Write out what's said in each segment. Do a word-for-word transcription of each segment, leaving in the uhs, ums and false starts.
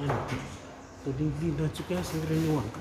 Tou digidigi tiko ya, sa qai ni waqa.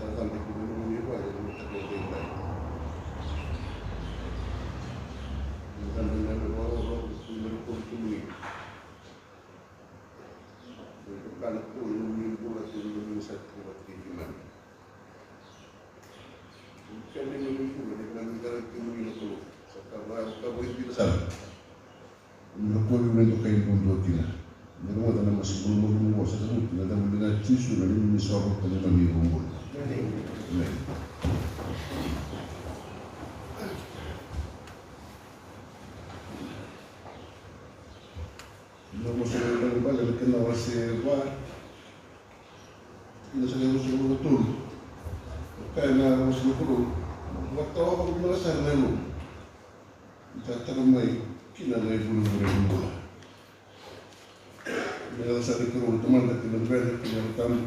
Sa cabe ki na nomuni vale ena mataka edaidai. Sa cabe na yalo vakarokoroko ki na rokoni kemuni. Ni vaka na Kalou na nomuni bula kei na nomuni sa tiko vata kei keimami. Ni kemuni na nomuni bula, ni keimami qaravi kemuni na Kalou. Sa ka va, ka va i dina sara. Ni na kovi na dokai duadua kina. Ni rogoca na masu malumalumu oqo sa cavuti ena yacamuni na Jisu na neimami iSoro ka neimami iVakabula. Emeni. Emeni. Na vosa ni Daunibale na kena wase va, na tikina sa na ruasagavulu ka tolu. Kaya na vosa ni Kalou, vakatawa vakavinaka sara na yalomu, ni sa tara mai kina na ivurevure ni bula. Vinaka sara na Kalou na Tamada kei na Luvena kei na Yalo Tabu.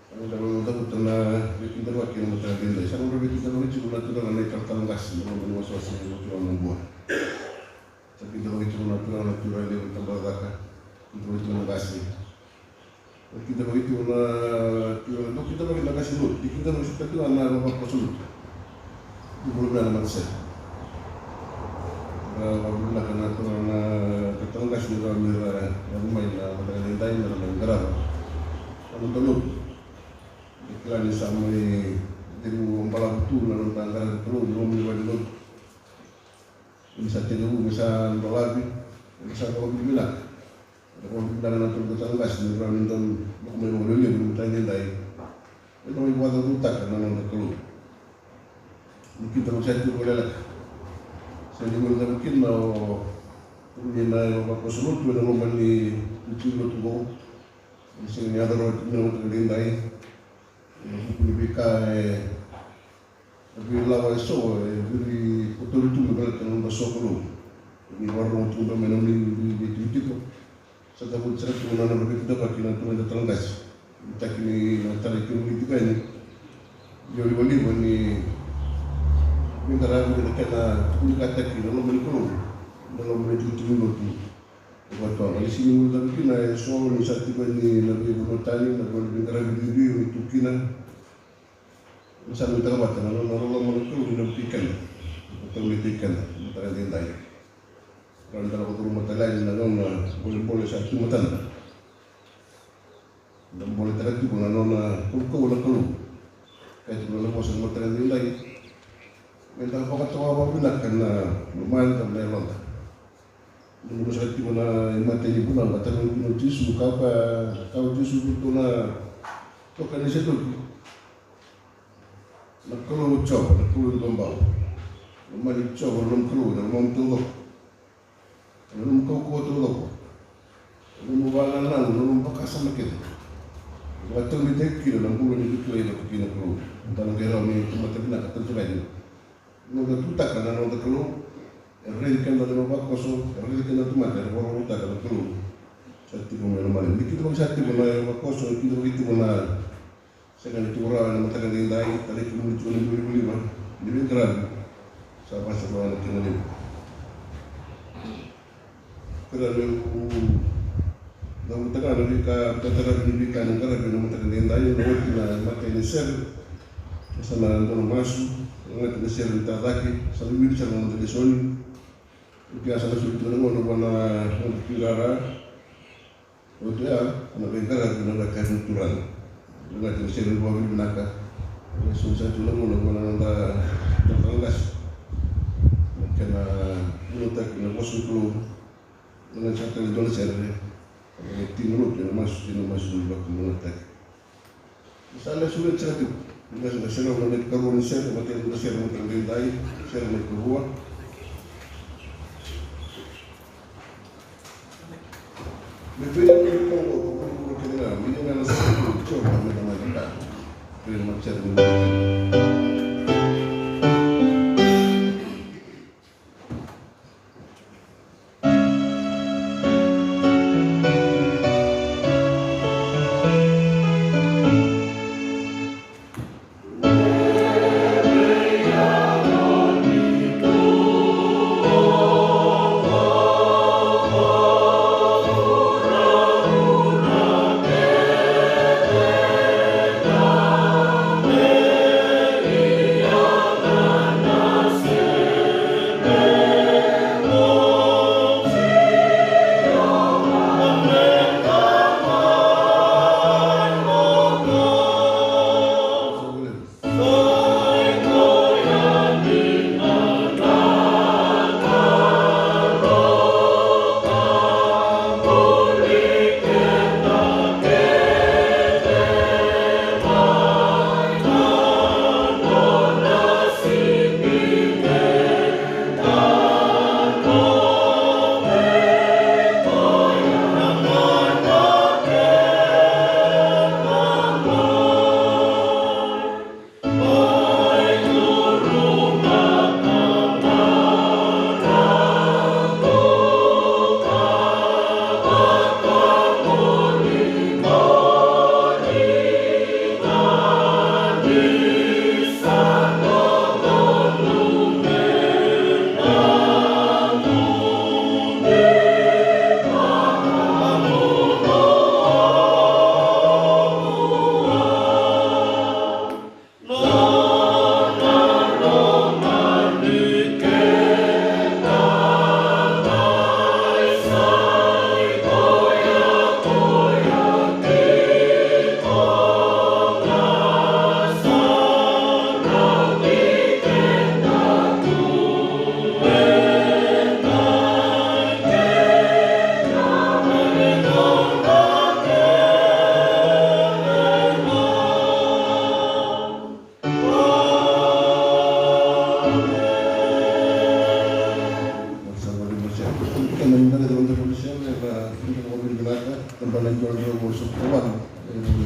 Sa noda vakacavuta na veikidavaki ena mataka edaidai. Sa noda veikidavaki tiko na turaga na italatala qase, na loma ni wasewase ni Lotu Vanua Bua. Sa kidavaki tiko na turaga na turaga levu Tabacakacaka, kidavaki tiko na qase. Kidavaki tiko na turaga, dau kidavaki na qase lotu, kidavaki tiko na vavakoso lotu. Ni bula vinaka na matasere. Ra vakavinaka na turaga na italatala qase ni ra mai, ra mai na mataka edaidai me ra mai qarava na noda lotu. Ni kila ni sa mai tekivu balavu tu na noda qaravi Kalou ena loma ni valenilotu. Ni sa tekivu me sa dolavi, ni sa dolavi vinaka. Dolavi vinaka na turaga na italatala qase ni rawa ni dau lako mai vakalevu ena mataka edaidai. Me dau mai vakacaucautaka na noda Kalou. Ni kidavaki sa tiko vakalekaleka. Sa ni guilecavi kina o, ni na vavakoso lotu ena loma ni itutu lotu qo. Ni sega ni yaco rawa tiko na mataka edaidai. Ena vuku ni veika e, na veilawa eso e viri kotori tu me baleta na noda sokalou. Ni vakarorogo tu mai na nomuni veitikotiko. Sa cavuti sara tu na nodra veikidavaki na turaga na italatala qase. Nuitaki ni na tarai kemuni tiko yani. Io, livaliva ni veiqaravi na kena tukunikataki na loma ni Kalou. Na loma ni itutu lotu. Vakatoga ni sega ni guilecavi kina eso ni sa tiko yani na veivanua tani, na vanua ni veiqaravi duidui ni tu kina. Ni sa nuitaka vata na nona loloma na Kalou ni na vukei keda, na taunitaki keda ena mataka edaidai. Rawa ni da lako curuma tale yani na gauna bolebole sa tu e matana. Da boletaka tiko na nona kaukauwa na Kalou. Kaya tiko na nona vosa ena mataka edaidai, me da vakatoka vakavinaka na lomada, na yaloda. Ni gunuva sara tiko na imatai ni vunau, ka tarogi kina o Jisu, ka vaka, ka o Jisu vei iratou na itokani se toki. Na Kalou o Jiova, na Kalou e duabau. Lomani Jiova na nomu Kalou ena lomamu taucoko, ena nomu kaukauwa taucoko, ena nomu vakanananu, ena nomu vakasama kece. Vakataudeitaki kina na bula ni veikilai vata kei na Kalou. Da na qai rawa ni tamata vinaka, tamata vinaka. Noda tutaka na noda Kalou, e raici keda na vavakoso, e raici keda na tamata, e vakarokorokotaka na Kalou. Sa tiko mai na mali. Ni kidavaki sa tiko na vavakoso, ni kidavaki tiko na sega ni tiko rawa ena mataka edaidai, tarai kemuni tiko na livaliva ni veiqaravi. Sa vakasaurawa na kena levu. Kerea meu cavuta ga na veika, veika taravi ni veika ni qaravi ena mataka edaidai, na oti na imatai ni sere. Sa na dua na masu, na oti na sere ni tacake, sa na wili sara na noda lesoni. Oti ya sa na soli tiko na gauna vua na noda tiqara. Oti ya, na veiqaravi na weka ni Turaga. Vinaka na sere ni vakavinavinaka. Na soli sa tu na gauna vua na noda, noda qase. Na kena vunautaki na vosa ni Kalou. Vinaka sa tale dua na sere. Na tini na lotu, na masu, tini na masu ni vakavinavinakataki. Sa lesu vei sara tiko. Lesu na sere, na neitou karua ni sere, matai ni sere, matai ni dai, sere neitou rua. Me vei na neitou karua, karua kina, me na sere, tio, me na mai ka. Vei na sere, me na mai ka.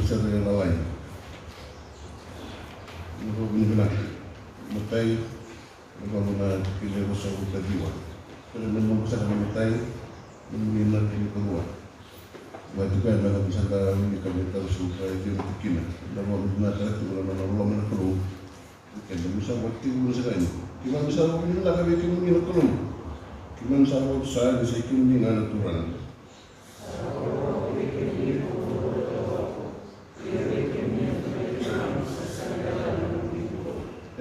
Sa rai lalai. Na vakavinavinaka. Matai, na vanua na kele ruasagavulu ka ciwa. Kele me noqu saka na matai, na muni na kele karua. Mai tuka me na kusa da wilika me tara su ka e ciwa na tikina. Na vakavinavinaka tu na nona loloma na Kalou. Keda me sa vakatiko na saka ini. Keimami sa vakavinavinaka vei kemuni na Kalou. Keimami sa vakatusa ni sa i kemuni ga na Turaga.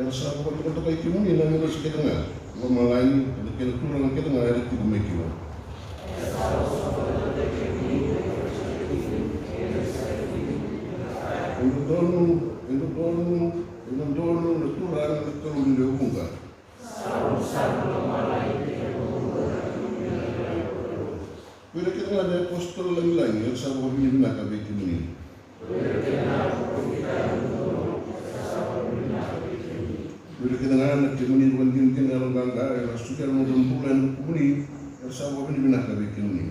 Era sa vakatoka, toka i kemuni na agilosi kece ga, lomalagi, na kena turaga kece ga era tiko mai kina. E dodonu, e dodonu, e dodonu na Turaga na Kalou ni lewe vuqa. Ko ira kece ga na iapositolo lagilagi era sa vakavinavinaka vei kemuni. Ko ira kece ga na kemuni vakadinadina yaloqaqa era suka na nodra bula ena vukumuni era sa vakavinavinaka vei kemuni.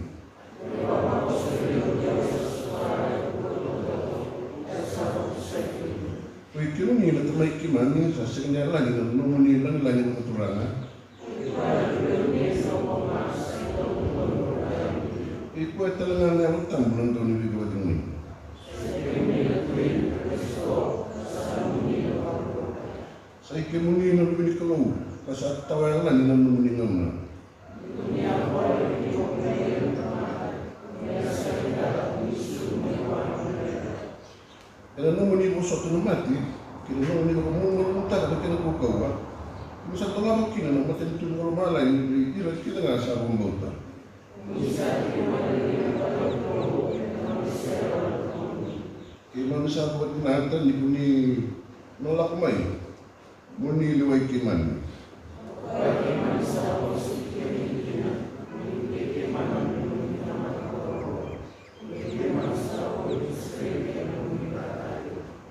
Ko i kemuni na Tamai keimami, sa sega ni yalani na nomuni lagilagi vakaturaga. I koya tale ga na Yalo Tabu na dau ni veivakacegui. Sa i kemuni na Luve ni Kalou, ka sa tawa yalani na nomuni gauna. Ena nomuni vosota na mate, kei na nomuni vakamalumutaka na kena kaukauwa, keimami sa dolava kina na matanitu vakalomalagi vei ira kece ga sa vakabauta. Keimami sa vakadinata ni ko ni na lako mai. Mo ni lewai keimami.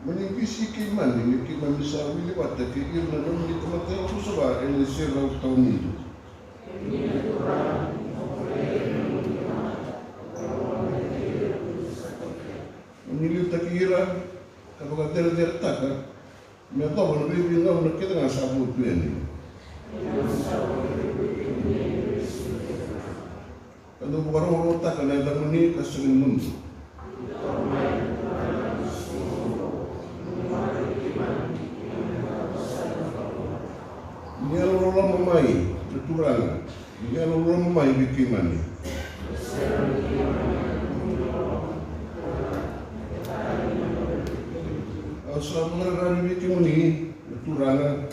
Mo ni bisi keimami me keimami sa wili vata kei ira na nomuni tamata yalosavasava ena serau tawamudu. Mo ni liutaki ira ka vakacereceretaka me yacova na veiveigauna kece ga sa vo tu yani. Ka dau vakarokorokotaka na yacamuni ka sega ni mudu. Ni yalololoma mai na Turaga. Ni yalololoma mai vei keimami. Au sa vakararavi vei kemuni na Turaga,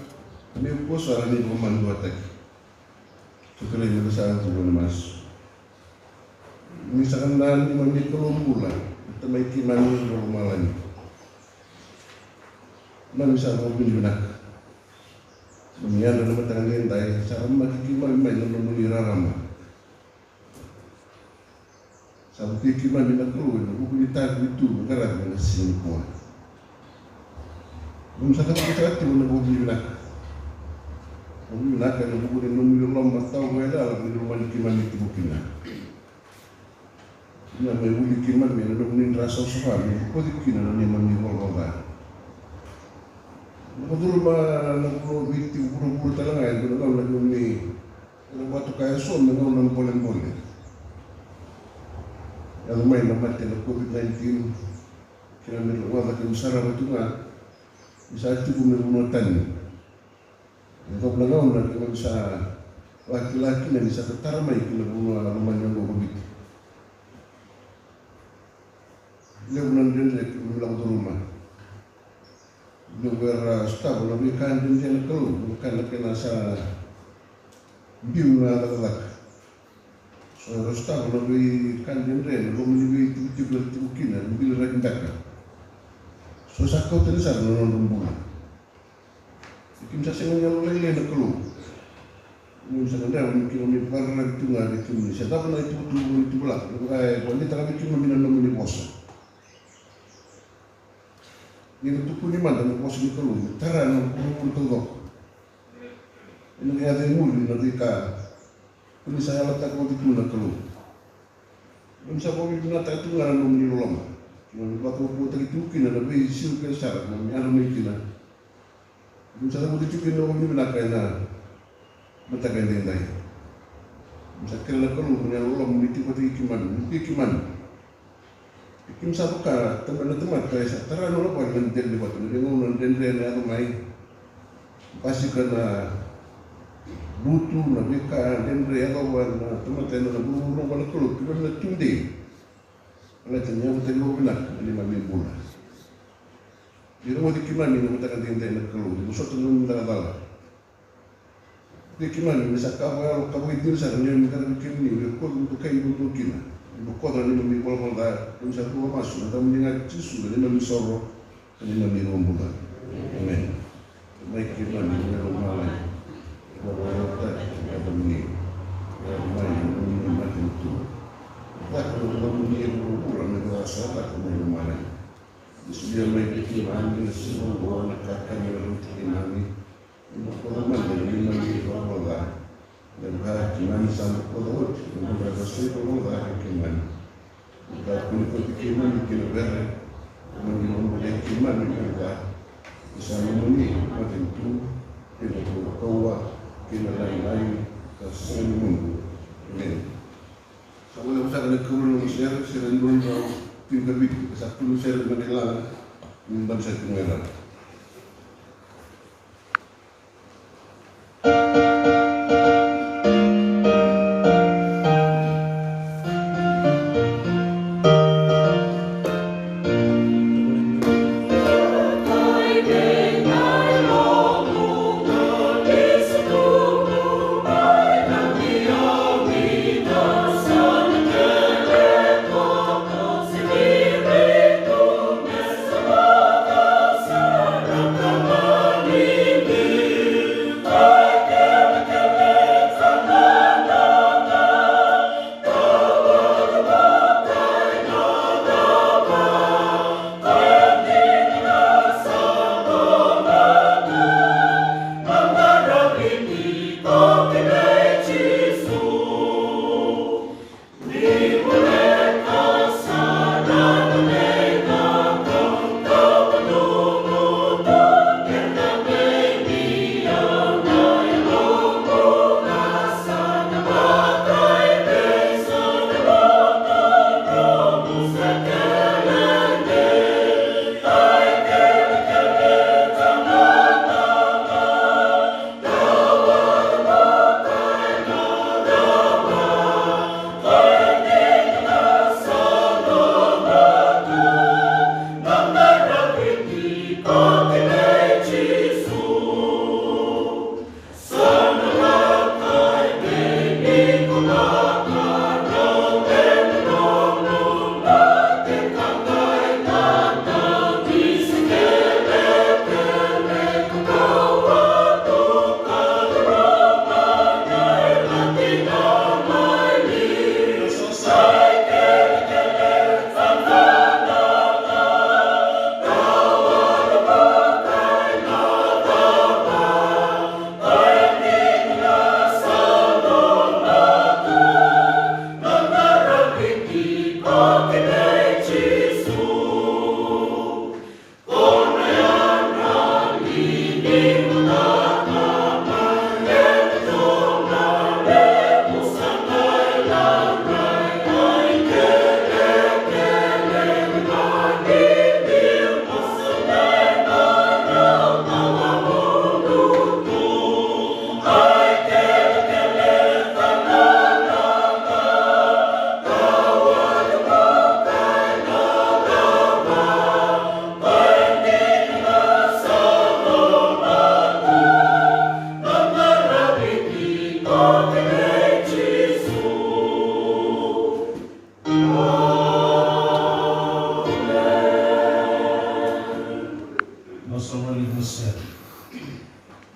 me kua sara ni vakamaduataki. Sa kerei me da sa cuva na masu. Ni sa ka na neimami Kalou bula, na Tamai keimami mai lomalagi. Keimami sa vakavinavinaka. Ni yadra na mataka ni edai, sa ramaki keimami mai na nomuni rarama. Sa vukei keimami na Kalou ena vuku ni itavi tu me qaravi ena siga nikua. Keimami sa vakavinavinaka tiko na vakavinavinaka. Vakavinavinaka ena vuku ni nomuni loloma tauyalayala ni lomani keimami tiko kina. Keimami mai vuli keimami ena nomuni dra savasava me bokoci kina na neimami ivalavala ca. Na vakacuruma na Kalou vei tiko vuravura tale ga ena gauna keimami Ena vakatoka eso me gauna bolebole. Yaco mai na mate na COVID nineteen, kena me rogoca kena sarava tu ga ni sa tiko me vanua tani. E yacova na gauna keimami sa vakila kina ni sa tatara mai ki na vanua lomani oqo ko Viti. Levu na dredre keimami lako curuma. Levu era sotava na veika dredre na Kalou, na veika na kena sa biu na cakacaka. So era sotava na veika dredre na loma ni veitikotiko era tiko kina, era bili raki beka. So sa kau tani sara na nodra bula. Keimami sa sega ni yalolailai na Kalou. Keimami sa gadreva ni keimami vakararavi tu ga vei kemuni. Se cava na itukutuku ni tuvalaka, na vaka e vakadeitaka vei keimami na nomuni vosa. Ni na tukuni mada na vosa ni Kalou me tara na vuravura taucoko. Ena qai yaco e muri na veika ko ni sa yalataka oti tu na Kalou. Keimami sa vakavinavinakataka tu ga na nomuni loloma. Keimami vakavuvulitaki tiko kina na veisiko kece sara keimami yadra mai kina. Keimami sa cavuta tiko kina na vakavinavinaka ena mataka edaidai. Keimami sa kerea na Kalou mo ni yalololoma ni tiko vata kei keimami, ni vukei keimami. Keimami sa vaka tama-, na tamata e sa tara na loloma ni dredre vata, na veigauna dredre ena yaco mai. Basika na lutu, na veika dredre e yacova na tamata ena vuravura oqo na Kalou, keimami na tudei. Baleta ni yavutaki vakavinavinaka na neimami bula. Ni rogoci keimami ena mataka edaidai na Kalou, ni vosota na nomuni cakacala. Vukei keimami me sa ka vakayalo, ka vakaidina sara na neimami qaravi kemuni, me koto dokai duadua kina. Ni bokoca na neimami ivalavala ca, keimami sa cuva masu ena yacamuni ga Jisu na neimami isoro, na neimami iVakabula. Emeni. Mai keimami na lomalagi, vakarautaki na yacamuni. Yacamuni na nomuni matanitu. Caka na yacamuni e vuravura me vaka sa caka mai lomalagi. Ni solia mai vei keimami ena siga oqo na kakana me rauti keimami. Ni bokoca mada na neimami ivalavala ca, me vaka keimami sa bokoca oti na nodra sa soli ivalavala ca vei keimami. Ni kakua ni kauti keimami ki na vere, ka mani vakabulai keimami mai na ca. Ni sa nomuni na matanitu, kei na kaukauwa, kei na lagilagi, ka sega ni mudu. Emeni. Sa voleka saka na ikarua ni noqu sere, sere e dua na drau tinikavitu, sa tu na sere mai na ilaga, ni dabe saka tiko mai na.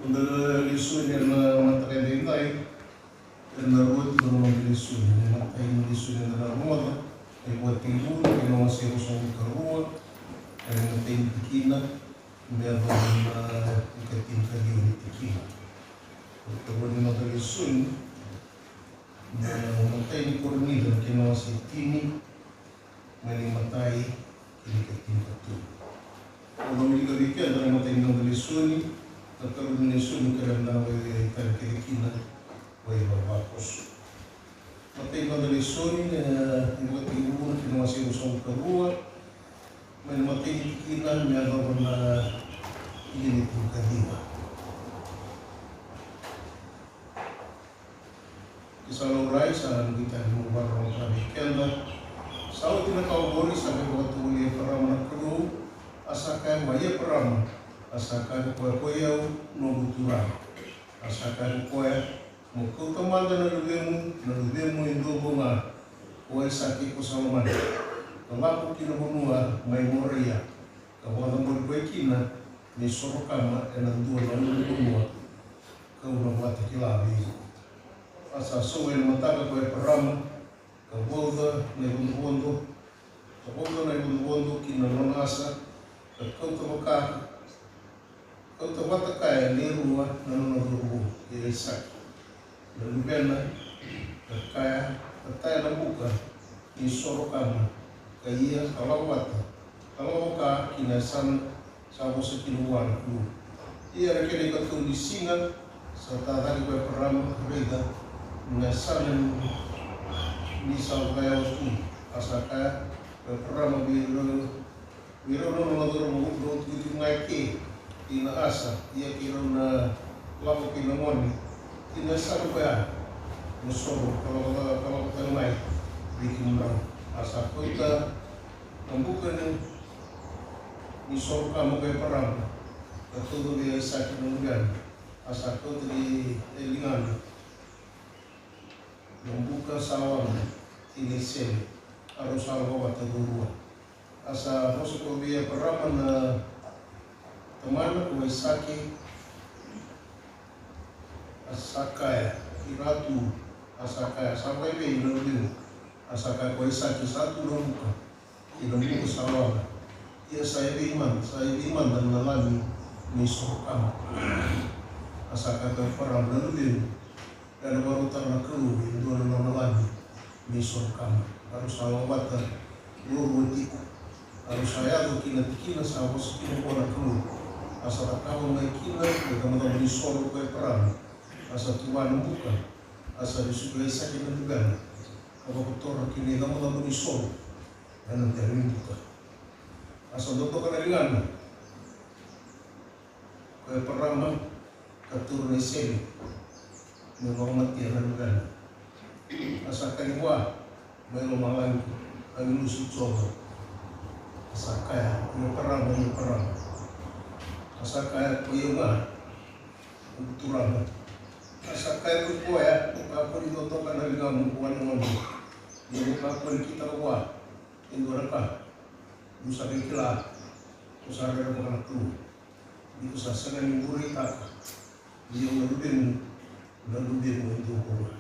Noda lesoni ena mataka edaidai, ena rua tiko na noda lesoni. Na imatai ni lesoni eda na rogoca, na iVakatekivu, na kena wase ruasagavulu ka rua, ka na imatai ni tikina me yacova na ikatinikaliwa ni tikina. Na ikarua ni noda lesoni, na imatai ni Korinica, na kena wase tini, na imatai Kei na ikatinikatolu. Au na wilika vei keda na imatai ni noda lesoni, na ikarua ni lesoni ka eda na vakaitavi kece kina, na ivavakoso. Imatai ni noda lesoni, e, imatai ni Vunau kei na wase ruasagavulu ka rua, mai na imatai ni tikina me yacova na tikina e tinikaciwa. Ke sa laurai, sa nuitaki meu vakarorogo tale vei keda. Sa oti na ka oqori, sa qai vakatovolei Eparama na Kalou, a sa kaya vua, "I Eparama." A sa kaya ko koya, "Koi au, noqu turaga." A sa kaya ko koya, "Mo kauta mada na luvemu, na luvemu e dua bau ga, ko Aisake, ko sa lomana, ka lako ki na vanua mai Moraia, ka vakacabori koya kina me isoro kama ena dua na ulunivanua ka'u na vakatakila vei iko." A sa sau ena mataka ko Eparama, ka vauca na ivodovodo, ka vauca na ivodovodo ki na nona asa, ka kauta vaka, kauta vata kaya ni rua na nona cauravou, o Aisake na luvena, ka kaya, ka taya na buka ni soro kama, ka ia ka lako vata, ka lako vaka ki na yasana sa vosa kina vua na Kalou. Ia ena kena ikatolu ni siga, sa tacake ko Eparama, ka raica na yasana ni sa vakayawa tu. A sa kaya ko Eparama vei rau, vei rau na nona cauravou, "Dou tukituki ga eke kei na asa, ia keirau na lako kei na gone ki na yasana koya, me soro, ka lako, ka lako tale mai vei kemudrau." A sa kauta na buka ni, ni soro kama ko Eparama, ka tauca vei Aisake na luvena. A sa kauta ki na ligana na buka sa waqa kei na isele, a rau sa lako vata ruarua. A sa vosa ko vei Eparama na tamana ko Aisake, a sa kaya, "Ira tu." A sa kaya, "Sa vakaevei na luvemu?" A sa kaya ko Aisake, "Sa tu na buka, kei na buka sa waqa. Ia sa evei mada, sa evei mada na lami me isoro kama?" A sa kaya ko Eparama, "Na luvemu, ena vakarautaka na Kalou e dua na nona lami me isoro kama." A rau sa lako vata ruarua tiko. A rau sa yaco ki na tikina sa vosa kina vua na Kalou. A sa cakava mai kina na icabocabo ni soro ko Eparama. A sa tuva na buka. A sa vesuki Aisake na luvena, ka vakotora ki na icabocabo ni soro ena dela ni buka. A sa dodoka na ligana ko Eparama, ka taura na isele me vakamatea na luvena. A sa kaya vua mai lomalagi, "Agilosi Jiova." A sa kaya, "I Eparama, i Eparama." A sa kaya, "Koi au ga, noqu turaga." A sa kaya ko koya, "Mo kakua ni dodoka na ligamu vua na gone, ia mo kakua ni kitaka vua e dua na ka. Mo sa qai kila ko sa rerevaka na Kalou, ni ko sa sega ni bureitaka ni au na luvemu, na luvemu e dua bau ga."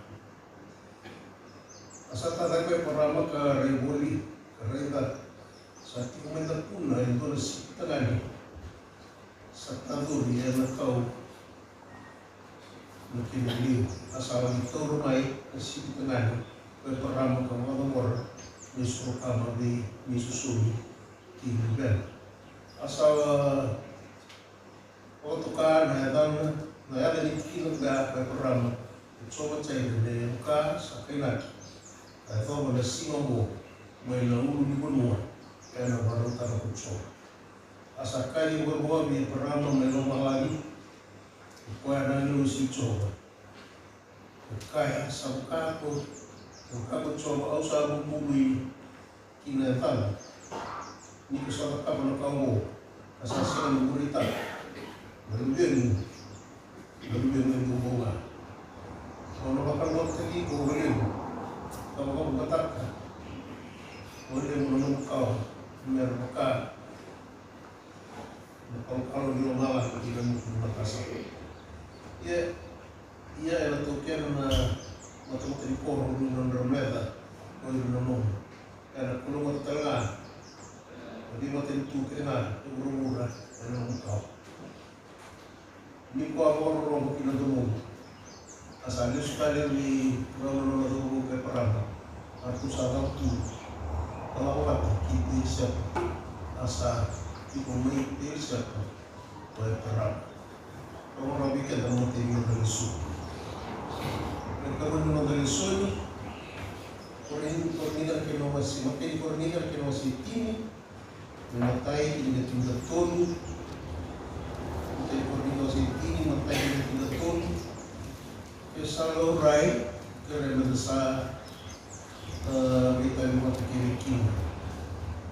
A sa tacake ko Eparama ka rai voli, ka raica, sa tiko mai dakuna e dua na sipi tagane sa tacori ena kau na kena liu. A sa laki taura mai na sipi tagane ko Eparama ka vakacabora me soro kama vei, me isosomi ki luvena. A sa vakatoka na yacana, na yaca ni tikina oya ko Eparama, ko Jiova Jaire, me vaka sa kainaki. Ka yacova na siga oqo mai na ulunivanua ena vakarautaka ko Jiova. A sa kaci vuavuai vei Eparama mai lomalagi ko koya na agilosi i Jiova, ka kaya, "Sa vaka ko, sa vaka ko Jiova, au sa bubului ki na yacana, ni ko sa cakava na ka oqo, ka sa sega ni bureitaka na luvemu, na luvemu e dua bau ga. Au na vakalougatataki iko vakalevu, ka vakavukataka vakalevu na nomu kawa, me ra vaka na kalokalo ni lomalagi ki na nomu vakasama." Ia, ia ena taukena na matamata ni koro ni nodra meca ko ira na nomu. Ena kalougata tale ga na veimatanitu kece ga e vuravura ena nomu kawa. Ni ko a vakarorogo ki na domomu. A sa lesu tale vei rau na nona cauravou ko Eparama, a ratou sa cava tu ka lako vata ki Pirisepa. A sa tiko mai Perisata, ko e tarava. Ka vakarovi keda na imatai ni noda lesoni. Na ikarua ni noda lesoni, Korin-, Korinica na kena wase, imatai ni Korinica na kena wase e tini, na imatai ki na tinikatolu. Imatai ni Korinica wase e tini, imatai ki na tinikatolu. Ke sa laurai, kerea meda sa, a, veitavi vata kei na kena.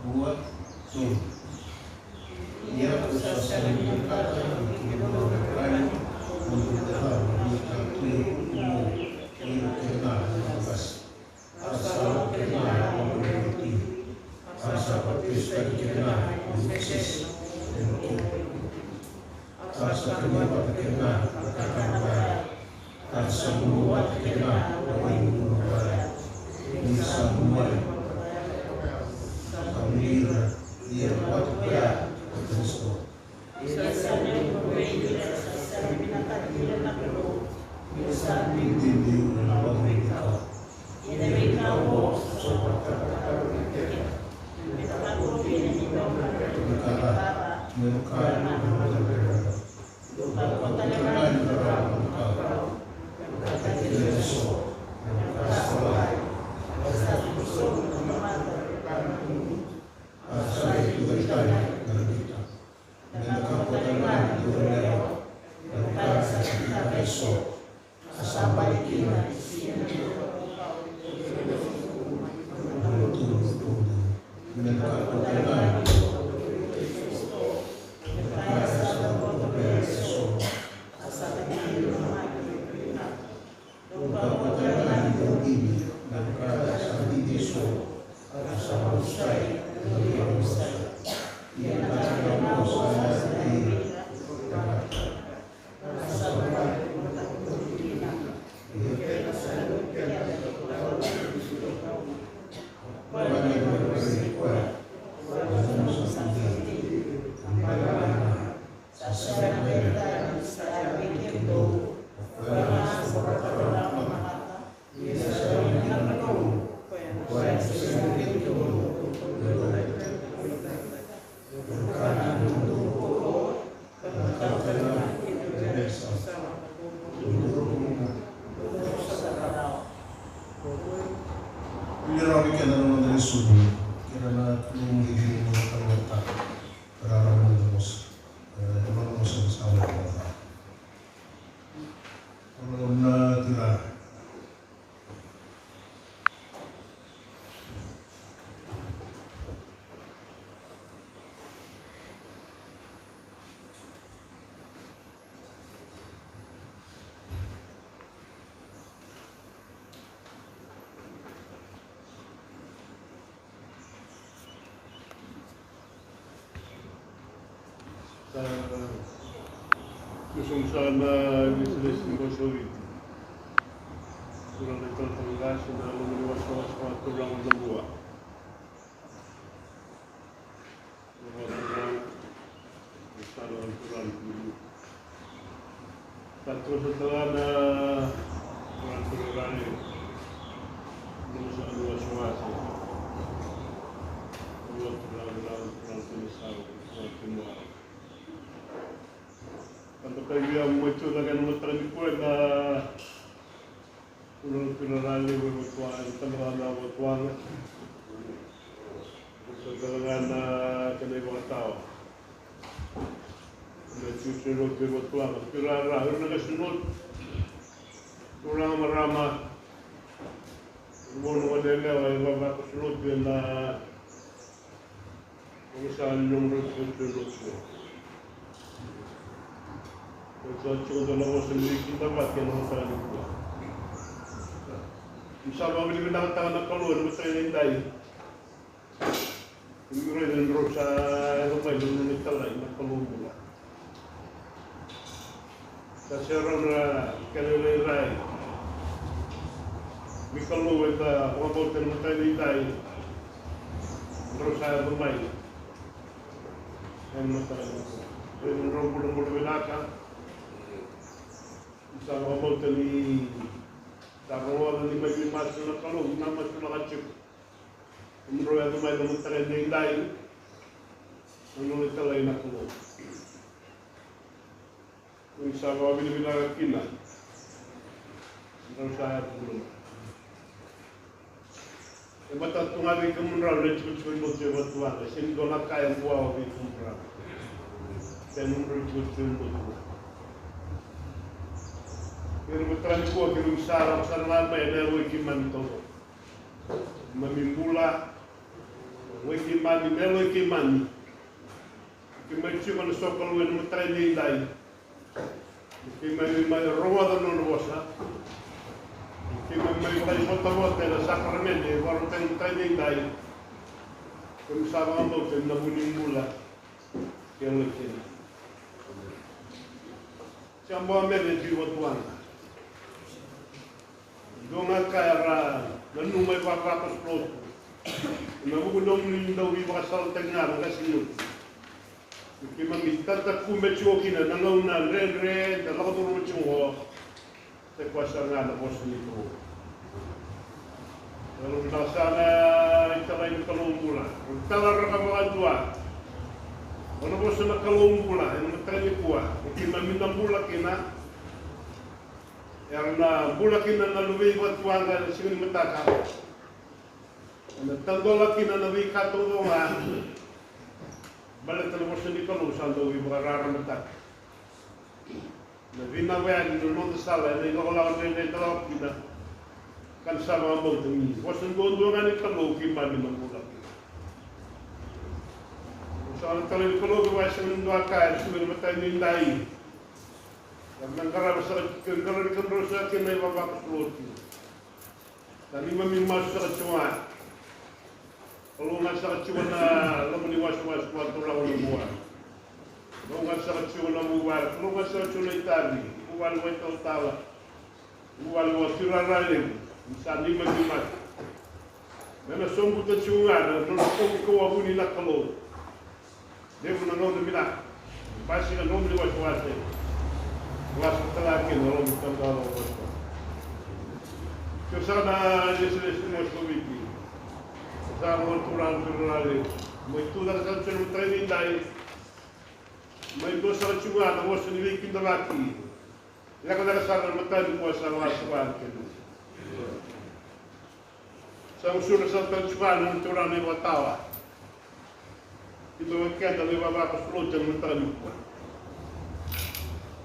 Rua, tolu. Ia ko sa sega ni vinakata ni kemudou na veiwekani, mo dou cakava na veika tu e vuku mo ira kece ga na qase. A sa lako kece ga na loma ni vatu. A sa papitaisotaki kece ga o Mosese ena kena. A sa kania vata kece ga na kakana vaya. A sa gunu vata kece ga na wai ni gunu vaya. Ni sa gunu mai, sa gunu ira ia vata koya ko Karisito. Ia sa levu vei ira sa sega ni vinakati ira na Kalou, ia sa biubiu ena loma ni veika. Ia na veika oqo sa vakataka na Kalou na kena. Me kakua kina ni dou na veika me vaka na noda veika. Dou kakua tale ga ni rarawa na makawa. Dou kakua tale eso na makawa sa lawai. Sa tu sobu na tamata. A sa lai tucake tale na Ribika. Meda kakua tale ga ni dou lewa na ka sa kitaka eso. A sa bale kina e siga ni dua na tubu. Meda kakua tale ga ni dou lewa na ka sa kitaka eso. A sa bale kina e siga ni dua na tubu. Dou kakua tale ga ni dou bibi na ka sa bibi eso, a sa malusa ena liga ni malusa. Ia na ka kece ga oqo sa yaco vei ira. Ia na ka kece ga oqo sa yaco vei ira. Sa sega ni dua na ka sa yaco vei kemudou. O koya ga sa vakatara na tamata, ia sa yaco vei ira na Kalou. O koya sa sega ni dua na Kalou. Dou kakua ni dou kaukaua, ka dou kakua ni dou sa. Vili rawa vei keda na noda lesoni, kei ira na Kalou ni noda Kalou. Rarama ni vosa. E, rarama ni vosa, vosa, vosa. Rarama ni vosa. Sa, sa, sa na lesilesi ni vosa o Viti. Turaga na italatala qase, na loma ni wasewase, turaga na bua. Sa tu sa tala na Turaga Rarani. Nomu sa lua sa wasa. Lua Turaga Rarani, Turaga Turaga Turaga Turaga. Kanta kai via mai tu na kena mataka ni kua na Turaga Rarani, vatuaga, tamata vatuaga. Sa tala ga na kena ivakatawa. Na tiute lotu e vatuaga, ira na qase ni lotu, turaga, marama, vua na goneyalewa e vavakoso lotu ena vakasaqa ni nomudrau tiute lotu. Sa tiko dua na vosa ni veikidavaki ena mataka nikua. Ni sa vakavinavinakataka na Kalou ena mataka nidai. Ni raica ni drau sa yaco mai na nona italai na Kalou bula. Sa serau na kena irairai ni Kalou eda vakabauta ena mataka nidai. Drau sa yaco mai ena mataka nikua. Raica ni drau bulabula vinaka. Sa vakabauta ni sa rogoca ni mai veimasu na Kalou, na masulaka tiko. Kemudrau yaco mai na mataka edaidai. na nona italai na Kalou. Ni sa vakavinavinaka kina. Drau sa yaco bula. E matata tu ga vei kemudrau na itikotiko ni lotu e Vatuwaqa, e sega ni dua na ka e dua vei kemudrau. Kemudrau itikotiko ni lotu. Kemudrau mataka nikua keimami sa lako sara ga mai ena yaloi keimami taucoko. Keimami bula, yaloi keimami, na yaloi keimami. Keimami tiko na sokalou ena mataka edaidai. Keimami mai rogoca na nona vosa. Keimami mai vakaivotavota ena sakaramede e vakarautaki ena mataka edaidai. Keimami sa vakabauta ni na vu ni bula. Ke yaloi kina. Sa bau mene e tui Vatuwaqa. Dua ga ka era nanuma e vavakoso lotu. Ena vuku ni nomuni dau veivakasalataki ga na qase ni lotu. Keimami tatakube tiko kina na gauna dredre da lako curuma tiko qo. Sa i koya sara ga na vosa ni Kalou. Ena nodra sa na italai ni Kalou bula. Nodra tala raka vakadua. Nona vosa na Kalou bula ena mataka nikua. Keimami na bula kina. Era na bula kina na luvei Vatuwaqa ena siga ni mataka. Ena tadola kina na veika taucoko ga. Baleta na vosa ni Kalou sa dau veivakararamataki. Na vinaka yani na noda sala ena ilakolako dredre da lako kina. Ka da sa vakabauta ni vosa duadua ga ni Kalou keimami na bula kina. Sa na talai ni Kalou ke vaka e sega ni dua ka e tu ena mataka edaidai. Era na qarava saka, qaravi kemudrau saka kina na ivavakoso lotu. Sa neimami masu saka tiko ga. Kalou ga saka tiko na loma ni wasewase vakaturaga na vua. Kalou ga saka tiko na vuvale, Kalou ga saka tiko na itavi, vuvale vakaitalatala, vuvale vakaturara levu. Ni sa neimami masu. Me na sobuta tiko ga na nona kaukauwa vuni na Kalou. Levu na gauna vinaka. Basika na nomuni wasewase. Lasa tale ga kina na loma ni tabana. Tiko saka na lesilesi ni Moskoviti. Saka na Turaga Turaga levu. Mai tu caka saka tiko na mataka edaidai. Mai dua saka tiko ga na vosa ni veikidavaki. Lekaleka sara na mataka nikua sa lasa vua kina. Sa gusuna sara tale tiko ga na Turaga na ivakatawa. Kidavaki keda na ivavakoso lotu ena mataka nikua.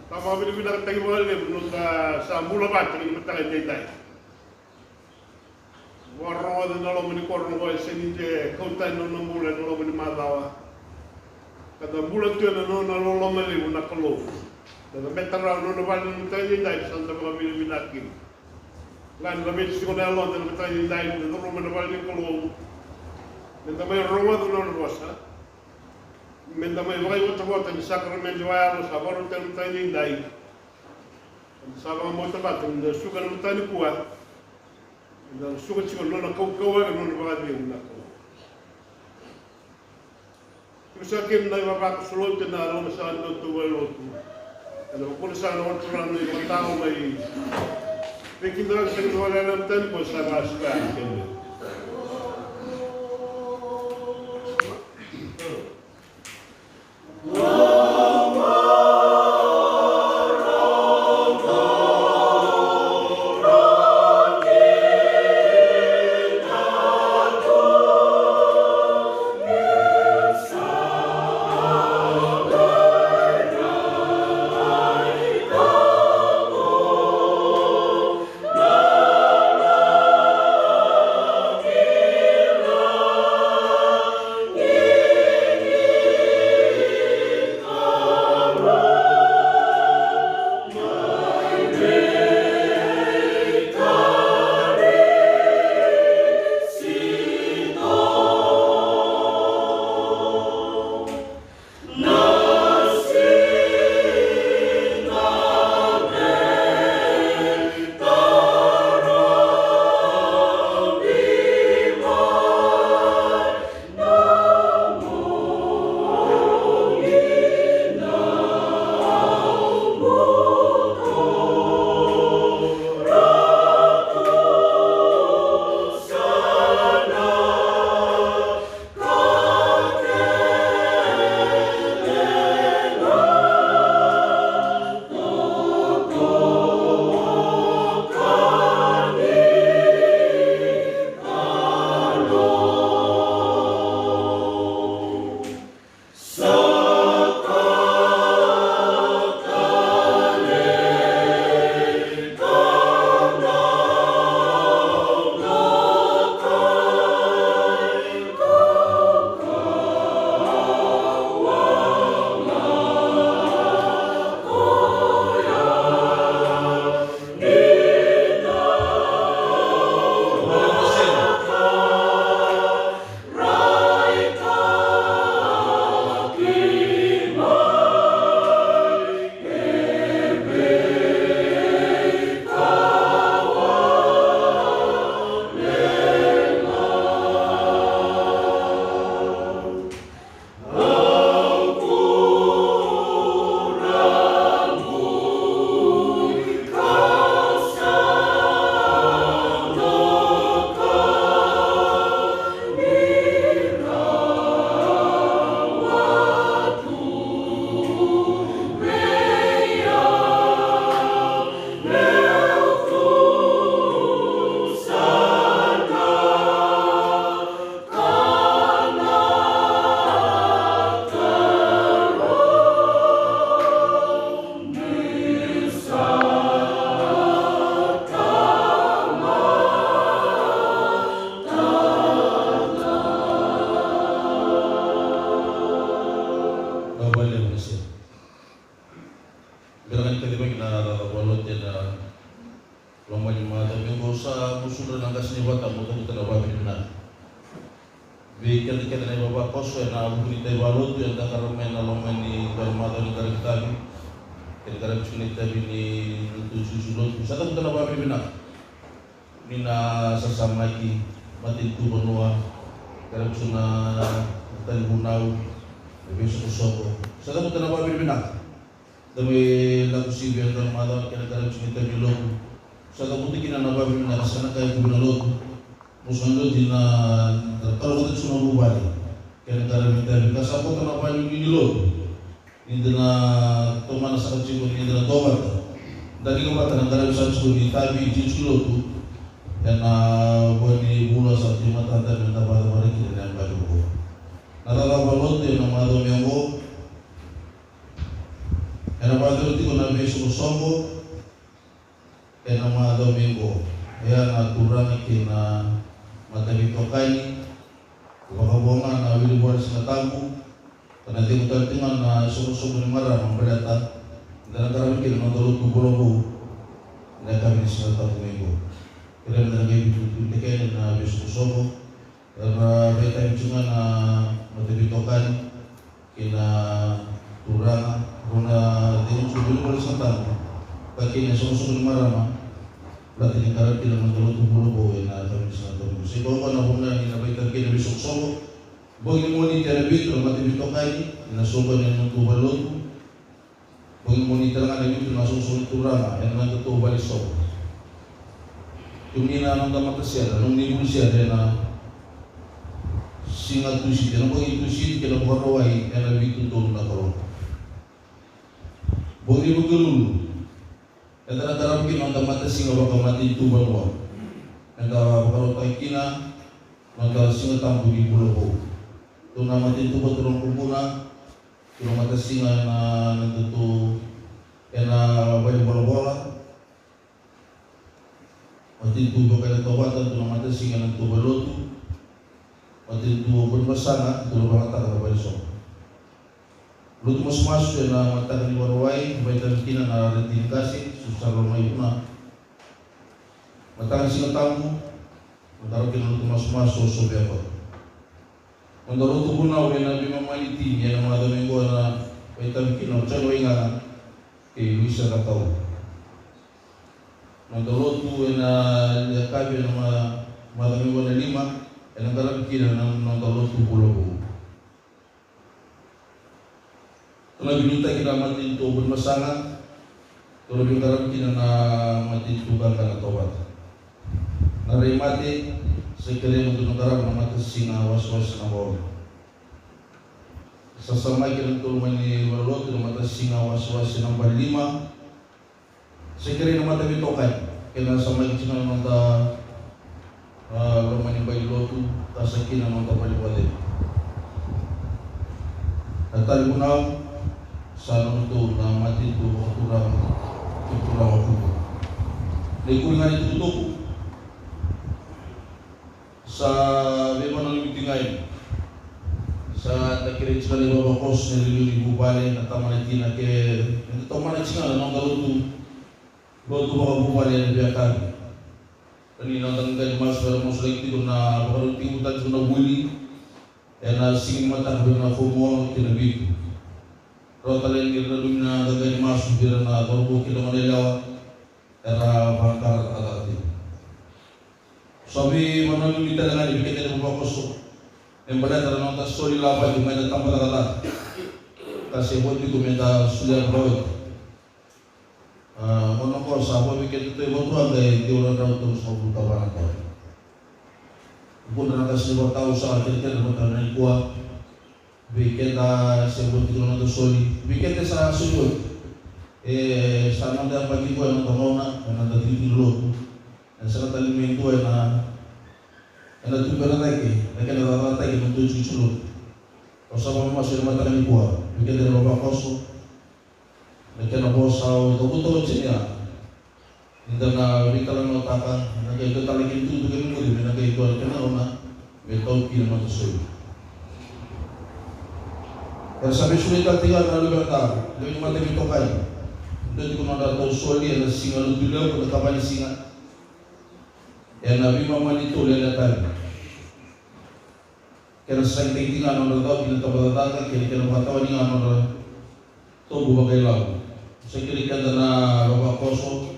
Sa vakavinavinakataki vakalevu na noda sa bula vata ena mataka edaidai. Vakarogoca na loma ni koro oqo e sega ni kauta na nona bula ena loma ni macawa. Ka da bula tu ena nona loloma levu na Kalou. Da cabeta rawa na nona vale ena mataka edaidai, sa da vakavinavinaka kina. Ga ni laveti tiko na yaloda ena mataka edaidai, da curuma na vale ni Kalou. Me da mai rogoca na nona vosa. Me da mai vakaivotavota ni sakaramede vakayalo sa vakarautaki ena mataka edaidai. Da sa vakabauta vata ni da suka ena mataka nikua. Da suka tiko na nona kaukauwa, na nona vakacegu na Kalou. Tiko saka kina na ivavakoso lotu ena loma saka ni nodatou valenilotu. Ena vukuna saka na Turaga na ivakatawa mai. Veikidavaki saka na valenilotu ena mataka nikua sa vakasuka kina. Bera ga ni kacivaki na cakacaka vakalotu ena loma ni macawa mai oqo, sa gusudra na qasenivuli, mo tautauvata na vakavinavinaka vei keda kece na ivavakoso ena vuku ni itavi vakalotu eda qarava mai ena loma ni dua na macawa ni qaravi itavi, kei na qaravi tiko na itavi ni lotu, juju lotu. Sa tautauvata na vakavinavinaka ni na sasamaki, matanitu vanua, qaravi tiko na, na talevunau, na veisoqosoqo. Sa tautauvata na vakavinavinaka. Da mai lako sivia ena dua na macawa kei na qaravi tiko na itavi ni lotu. Sa cavuta kina na vakavinavinaka, sa na kaya tu vei na lotu, mo sa doti na, na taro vata tiko na vuvale kei na qaravi itavi, ka sa koto na vale ni lotu. Ni da na tomana saka tiko, ni da na tautauvata, da liga vata na qaravi saka tiko ni itavi, juju lotu ena vua ni vula sa tu e matada me da vakacavara kina ena yabaki oqo. Na cakacaka vakalotu ena macawa mai oqo ena vakayacori tiko na veisoqosoqo ena macawa mai oqo. Ia na turaga kei na mataveitokani, vakavo ga na wili vua na Siga Tabu, ka na cegu tale tiko ga na soqosoqo ni marama baleta da na qarava kina na noda lotu bula vou ena yakavi ni Siga Tabu mai oqo. Kerea meda na qai veitutu kina na veisoqosoqo. Era vakaitavi tiko ga na mataveitokani kei na turaga, rau na cegu tiko vei ira na Siga Tabu, ka kei na soqosoqo ni marama, baleta ni qaravi kina na noda lotu bula vou ena yakavi ni Siga Tabu. Sa i koya oqo na vuna ni na vakaitavi kina na veisoqosoqo. Bogi ni Moniti ena vitu na mataveitokani, ena soqoni ena nodatou valenilotu. Bogi ni Moniti tale ga ena vitu na soqosoqo ni turaga ena nodatou valesoqo. Kemuni na noda matasere, na nomuni vuli sere ena siga Tusiti, ena bogi ni Tusiti kei na Vakarauwai ena vitu tolu na kaloko. Bogi ni Vukelulu, eda na qarava kina na noda matasiga vakamatanitu vanua, eda vakarautaka kina na noda Siga Tabu ni bula vou. Tou na matanitu vakaturaga, Kubuna, tou na matasiga ena, ena nodatou, ena valenivolavola. Matanitu vakaitavi tauvata, tou na matasiga ena nodatou valenilotu. Matanitu o Burebasaga, tou na vakayagataka na valesoqo. Lotu masumasu ena mataka ni Vakarauwai, vakaitavi kina na radini qase, Susara Lomaivuna. Mataka ni Siga Tabu, na qarava kina na lotu masumasu o Sovia Koto. Noda lotu vunau ena veimama ni tini ena macawa mai oqo ena vakaitavi kina o Jone Waigaga kei Luisa Cakau. Noda lotu ena yakavi ena ma-, macawa mai oqo na lima, ena qaravi kina na noda lotu bula vou. Tou na veiliutaki na matanitu o Burebasaga, tou na veiqaravi kina na matanitu qaqa na tauvata. Na Raimate, sa kerei mo tou na qarava na matasiga wasewase naba ono. Sa samaki ena nodatou loma ni valenilotu na matasiga wasewase naba lima. Sa kerei na mataveitokani, kei na samaki tiko na noda, a, loma ni valenilotu, ka sa kina na noda valenivacavi. Na talevunau, sa nodatou na matanitu vakaturaga, turaga o Kupu. Na ikuri ga ni tukutuku, sa veivakananumi tiko ga yani. Sa da kerei tiko na ivavakoso, na iliuliu ni vuvale, na tama, na tina, ke meda tomana tiko ga na noda lotu, lotu vakavuvale ena veiyakavi. Ni noda qai masu, era masulaki tiko na vakarau tiko, tiko na vuli ena siga ni mataka vei ira na fomu ono kei na vitu. Rau tale ni ra nanumi na qai masu vei ira na cauravou kei na goneyalewa. Era vakatakataka tiko. Sa veivakananumi tale ga yani vei keda na ivavakoso me baleta na noda soli lavaki mai na tabacakacaka, ka se vo tiko meda solia vakaoti. A, gauna qo sa vo vei kedatou e Vakarauwai e ciwa na drau tolusagavulu ka va na dola. Vukudra na qasenivuli, sa kerekere na mataka nikua. Vei keda se vo tiko na noda soli, vei keda sa soli oti. E sa noda yabaki qo, ena noda gauna, ena noda tiki ni lotu. E sega tale ni dua ena, ena tubera cake na kena cakacakataki na noda juju lotu. Au sa vakamasu ena mataka nikua vei keda na ivavakoso, na kena vosa au cavuta oti ya. Ni da na veitalanoataka, na qai dua tale kena itukutuku e muri, me na qai dua na kena gauna me tau kina na noda soli. Era sa veisulai tale tiko ga na luveda, lewe ni mataveitokani. Dua tiko nodratou soli ena siga Lotulevu, na ikava ni siga. Ena veimama ni tolu ena yakavi. Kena sa tiko ga nodra cau ki na tabacakacaka, kei na kena vakatawani ga nodra tobu vakailavo. Sa kerei keda na vavakoso,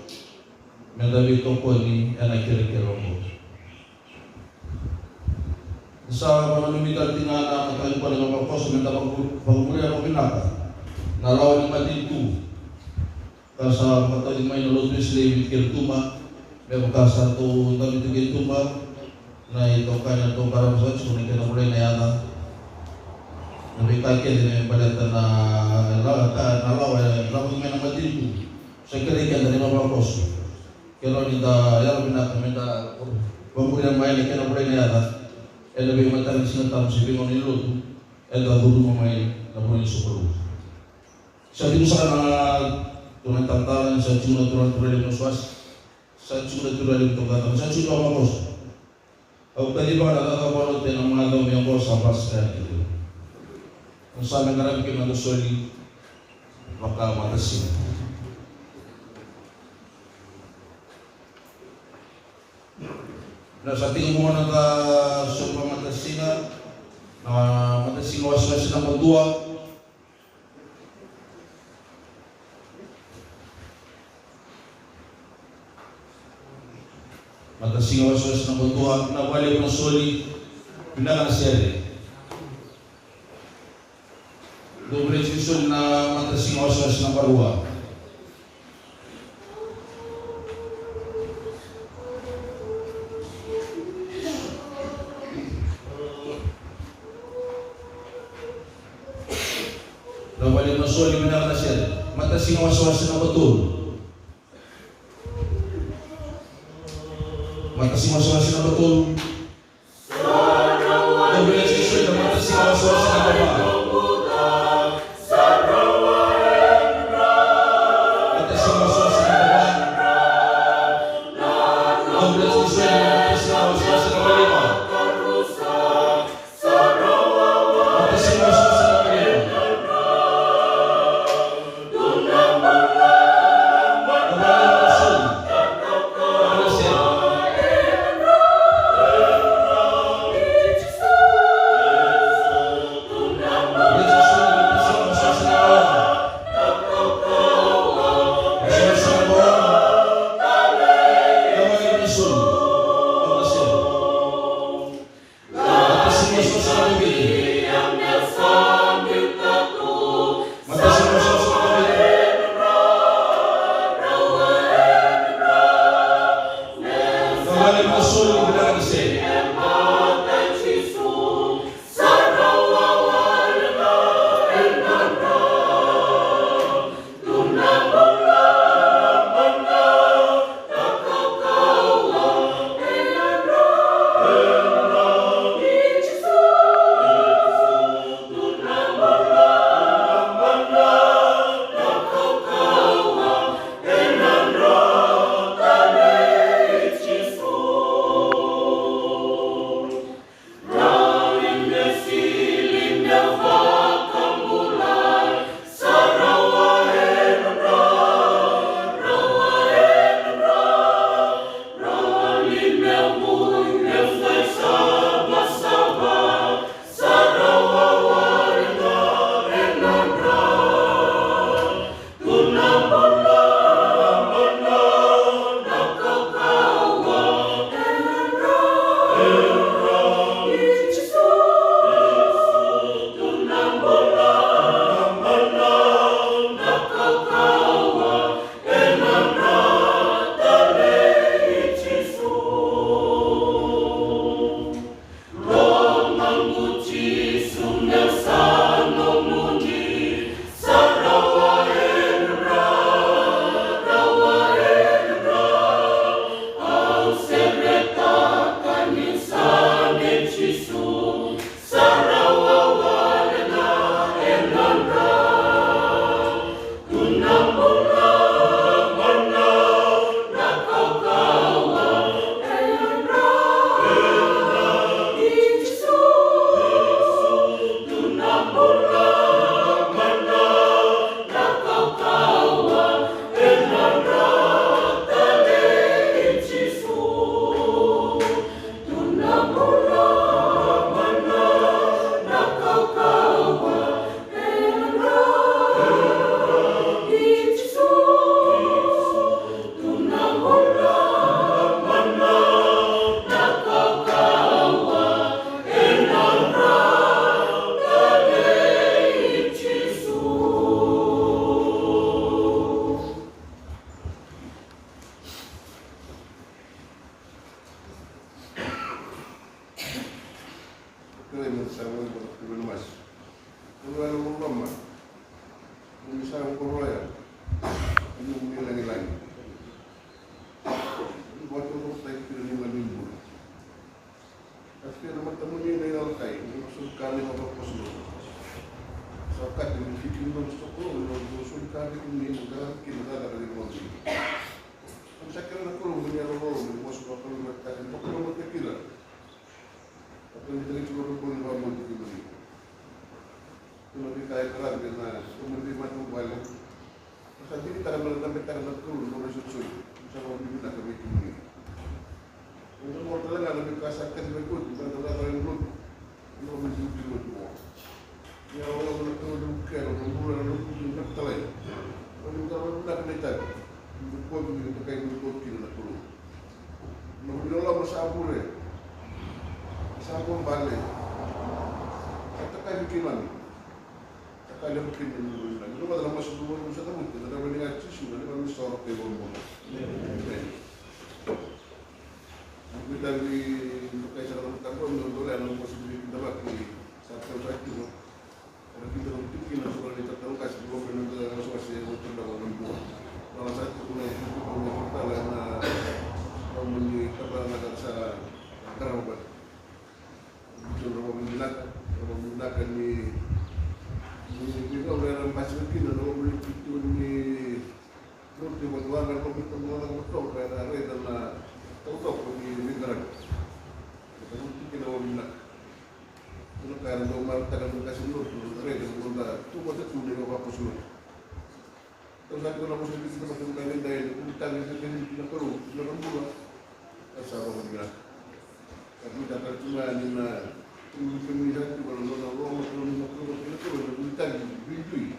meda veitokoni ena kerekere oqo. Sa vakananumi tale tiko ga na mataka nikua na vavakoso, meda vakamu-, vakamuria vakavinaka na lawa ni matanitu. Ka sa vakatauci mai na lotu Wesele e Viti kei Rotuma, me vaka sa ratou dabe tu kei Rotuma, na itokani ratou qarava saka tiko na kena volai na yaca. Na veika kece me baleta na la-, ka, na lawa e lako mai na matanitu. Sa kerei keda na ivavakoso, ke rawa ni da yalovinaka meda vamuria mai na kena volai na yaca ena veimataka ni Siga Tabu se veigauna ni lotu eda curuma mai na vanua ni sokalou. Sa tiko saka na turaga ni talatala, sa tiko na turaga, turaga levu na wasewase, sa tiko na turaga levu ni tokataka, sa tiko na vavakoso. Au kacivaka na cakacaka vakalotu ena macawa mai oqo sa basi kaya kina. Au sa me qaravi kina na soli vakamatasinga. Na sa tiko mo na soli vakamatasinga, na Matasinga Wasewase naba dua. Matasinga Wasewase naba dua, na vale na soli, vinaka na sere. Dou vale tiko soli na Matasinga Wasewase naba rua. Na vale na soli, vinaka na sere. Matasinga Wasewase naba tolu. Matasinga Wasewase naba tolu. Dou vale tiko soli na Matasinga Wasewase naba va. Matasinga Wasewase naba va. Dou vale tiko soli na Matasinga Wasewase naba lima. Kerei me da sa vakaivakaro ena masu. Turaga e loloma, ni sa vakaroya na nomuni lagilagi. Ni vakatorocaketaki kina na neimami bula. Sa kena matamuni na ilalakai ni noda soli ka ni vakapasu. Sa okati ni tiki ni noda soqo, ni noda soli ka ni noda qarava kina na cakacaka ni nomuni. Sa kena na Kalou ni yalololoma, ni vosa vakalou na tani, vakalou na takila. Vakalougatataki tiko na Kalou ni vakabauti kemuni. Kemuni ka e karavi na kemuni matavuvale. Sa digitaka na tabetaka na Kalou na nona isolisoli. Sa vakavinavinaka vei kemuni. Eda mora tale ga na veika sa kaci mai koti, sa da cakava e lotu. Na kemuni sa lotu mo. Ia, o na kau na kero na bula na lotu ni na talai. O ni kau na vinaka na itavi. Ni kovi ni takai ni kovi kina na Kalou. Na vuli loloma sa vure. Sa vabale. Sa takai ni keimami. Takai levu kina na vuli loloma. Ni vata na masu ni vuli sa na vuti. Na vuli ga Jisu na neimami isoro kei vakabula. Amen. Ni tavi ni kai saka na mataqu na dole na masu ni kidavaki sa tau sa tiko. Era kidavaki tiko kina na sora ni tatalo kasi ni vaka na da wasewase o tadava na bua. Na wasa tiko na tiko na tala na nomuni taba na ka sa karava bati. Tiko na vakavinaka, na vakavinaka ni ni ni vau era basi kina na nomuni tiko ni Roti vakawaqa na mita mona na matoka era raica na taucoko ni veiqaravi. Era roti kina vakavinaka. Tuna ka era dau marataka na kasi ni lotu na raica na noda tu vata tu na ivavakoso lotu. Tau sa tiko na vosa ni kita vata na edaidai na kuvitaka ni veiqaravi kina Kalou kina na bula. Era sa vakavinaka. Ka kuvitaka tiko ga ni na kuvitaka ni sa tiko na nona loma tiko ni na Kalou kina Kalou na kuvitaka ni duidui.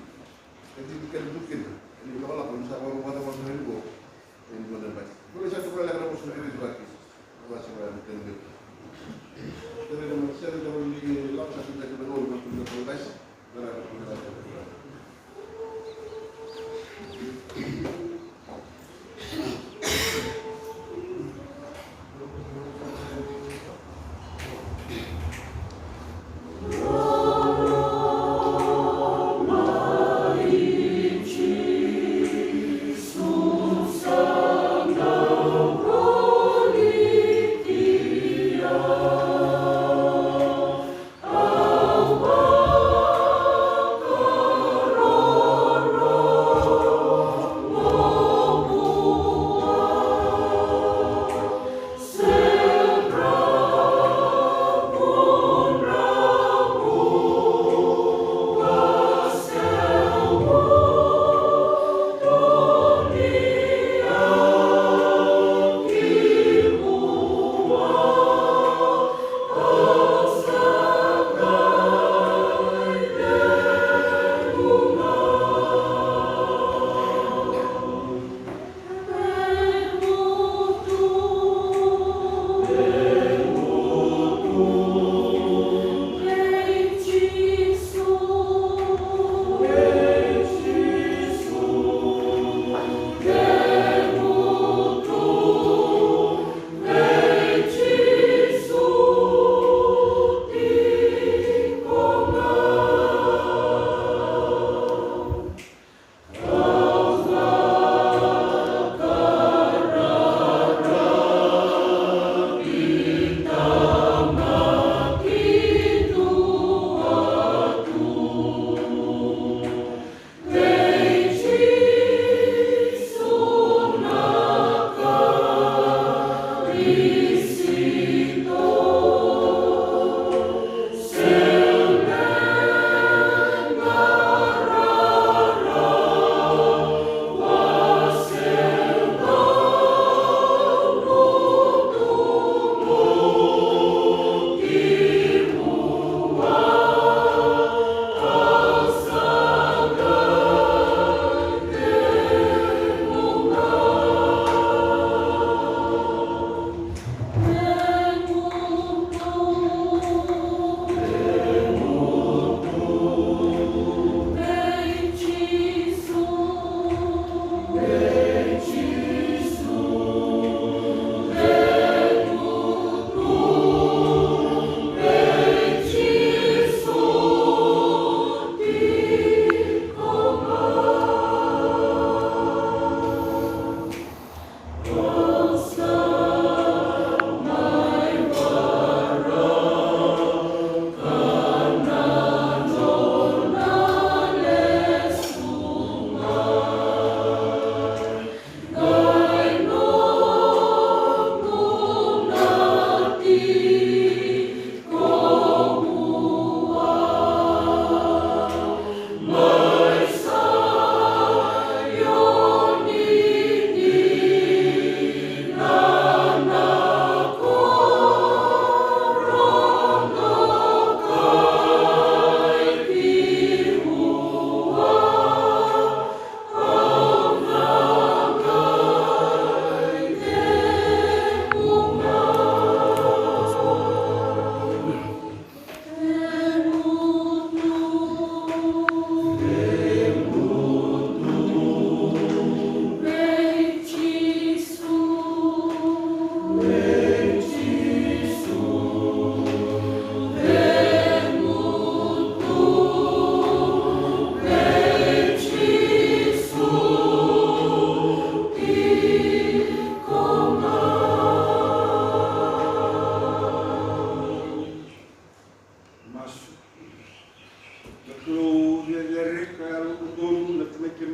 E tiko kina tu kina. Ni lakolako ni sa vakarau vata vata ni ko. E ni vata vata. Ko ni sa tu kala kana ko sa ni vata. Ko sa vata ni kena. Kena ni mo sa ni ko ni lako sa tu kina ko ni ko ni ko ni. Kena ko ni ko ni.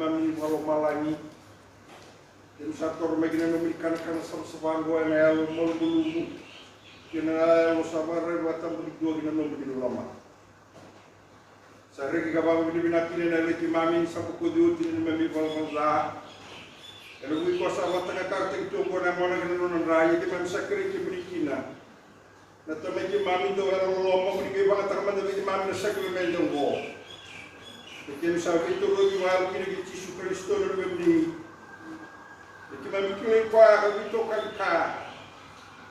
Mami vakalomalagi, keimami sa toro mai ki na nomuni kanakana savasava oqo ena yalo malumalumu kei na yalo sa vakararavi vakatabakidua ki na nomuni loloma. Sa reki ka vakavinavinaka kina na yaloi keimami ni sa bokoci oti na neimami ivalavala ca. Ena vuku ni koya sa vakatakarakaraitaki tu oqo na yamona kei na nona dra, ia keimami sa kerei kemuni kina na Tamai keimami dau yalololoma, mo ni qai vakayagataka mada vei keimami na sakaramede oqo. Ia keimami sa veitorovi vakayalo kina kei Jisu Karisito na Luvemuni. Ia keimami kilai koya ka veitokani kaya,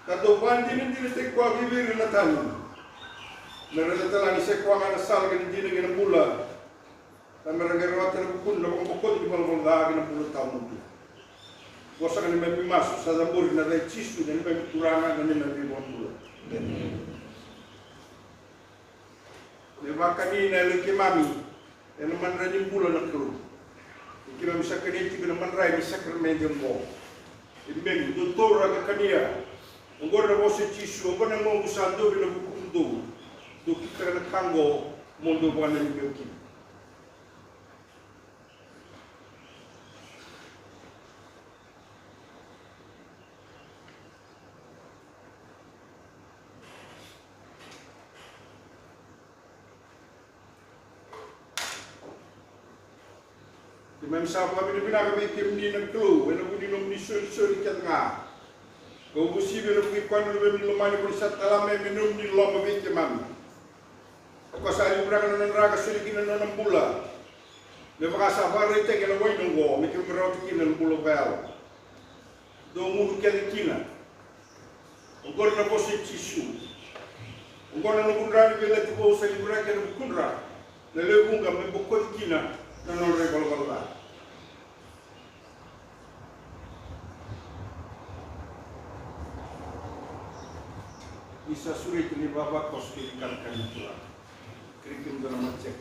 ka dau vakadinadinataki koya ki vei ira na tani, me ra raica tale ga ni sai koya ga na sala kei na dina kei na bula, ka me ra qai rawata ena vukuna na vakabokoci ni valavala ca kei na bula tawamudu. Qo saka na neimami masu sa cabori ena yaca i Jisu na neimami Turaga, na neimami iVakabula. Me vakani na yaloi keimami ena madrai ni bula na Kalou. Ni keimami sa kania tiko na madrai ni sakaramede oqo. Emeni. Dou taura ka kania. Oqori na vosa i Jisu: Oqo na yagoqu sa dovi ena vukumudou. Dou kitaka na ka oqo mo dou vakananumi au kina. Keimami sa vakavinavinaka vei kemuni na Kalou ena vuku ni nomuni solisoli kece ga ka uasivi ena vuku i koya na Luvemuni lomani, ko ni sa tala mai me nomuni loma vei keimami. O koya sa livuraka na nona dra ka soli kina na nona bula, me vaka sa vakaraitaki ena waini oqo, me keimami rawata kina na bula vakayalo. Dou gunu kece kina. Oqori na vosa i Jisu: Oqo na noqu dra ni veiyalayalati vou sa livuraki ena vukudra na lewe vuqa, me bokoci kina na nodra ivalavala ca. Ni sa sureti na ivavakoso kei na kanakana ni Turaga. Kerei kemudou na matasere.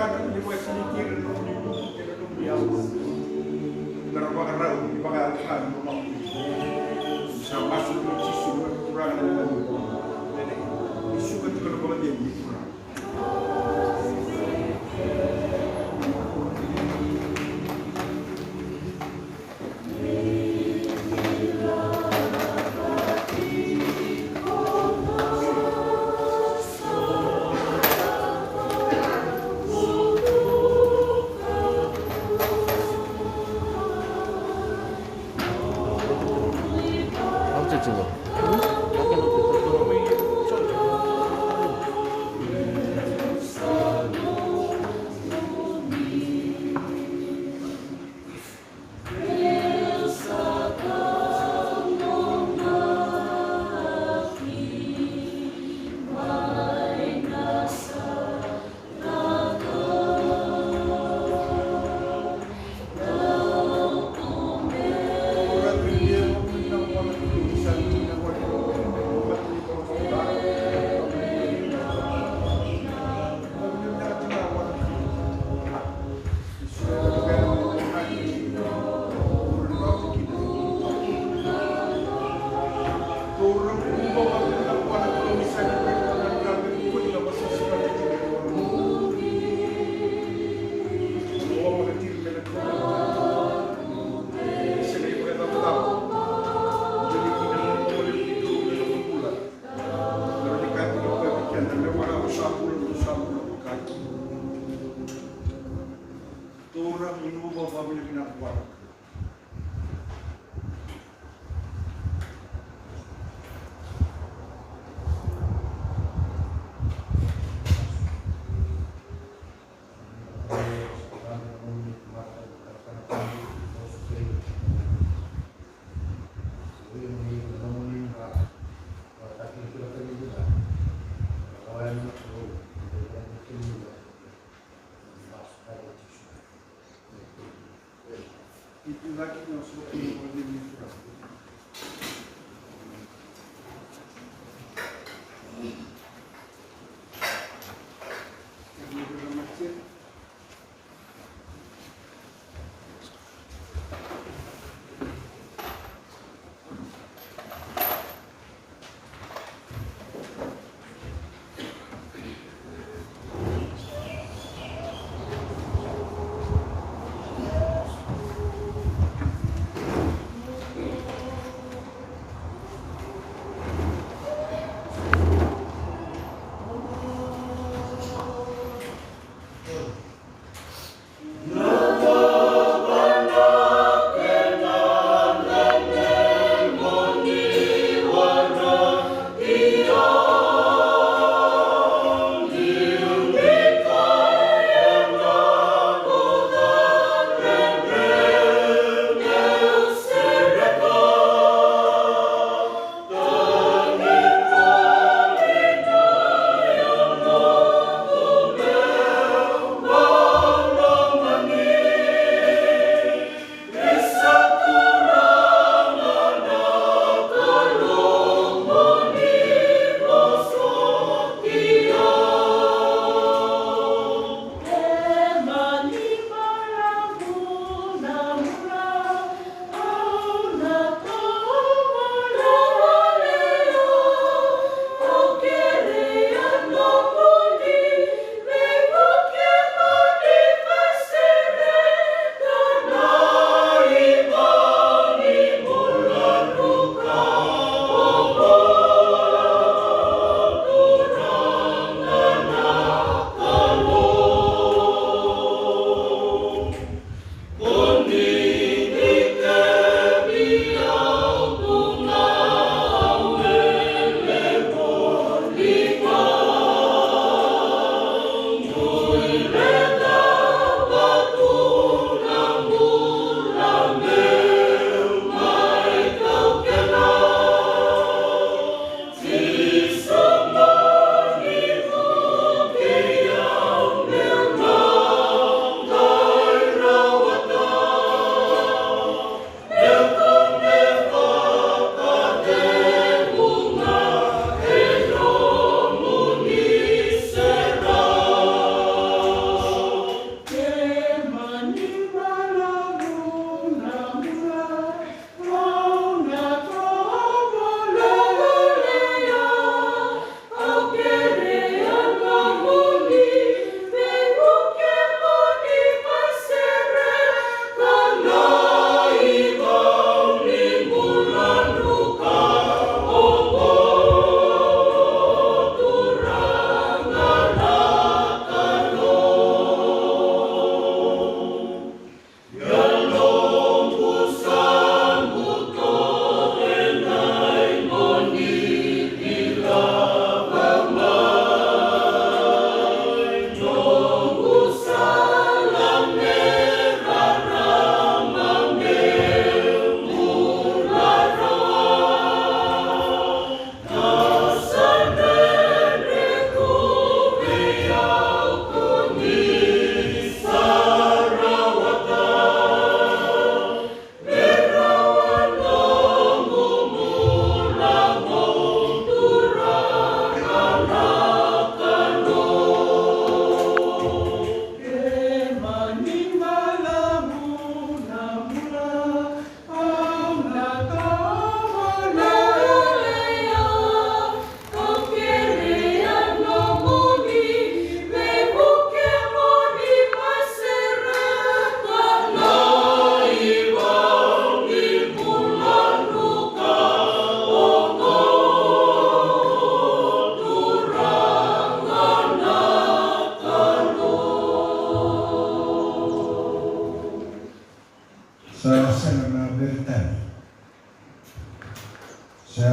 Ni vakasinaiti ira na nomuni vuku kei na nomuni yalo. Me ra vakarau ni vakayacora na nomuni. Sa masu vei Jisu na Turaga na Yalo. Ni suka tiko na vakacegu ni Turaga. Taura, mo ni vavinavinaka waraka.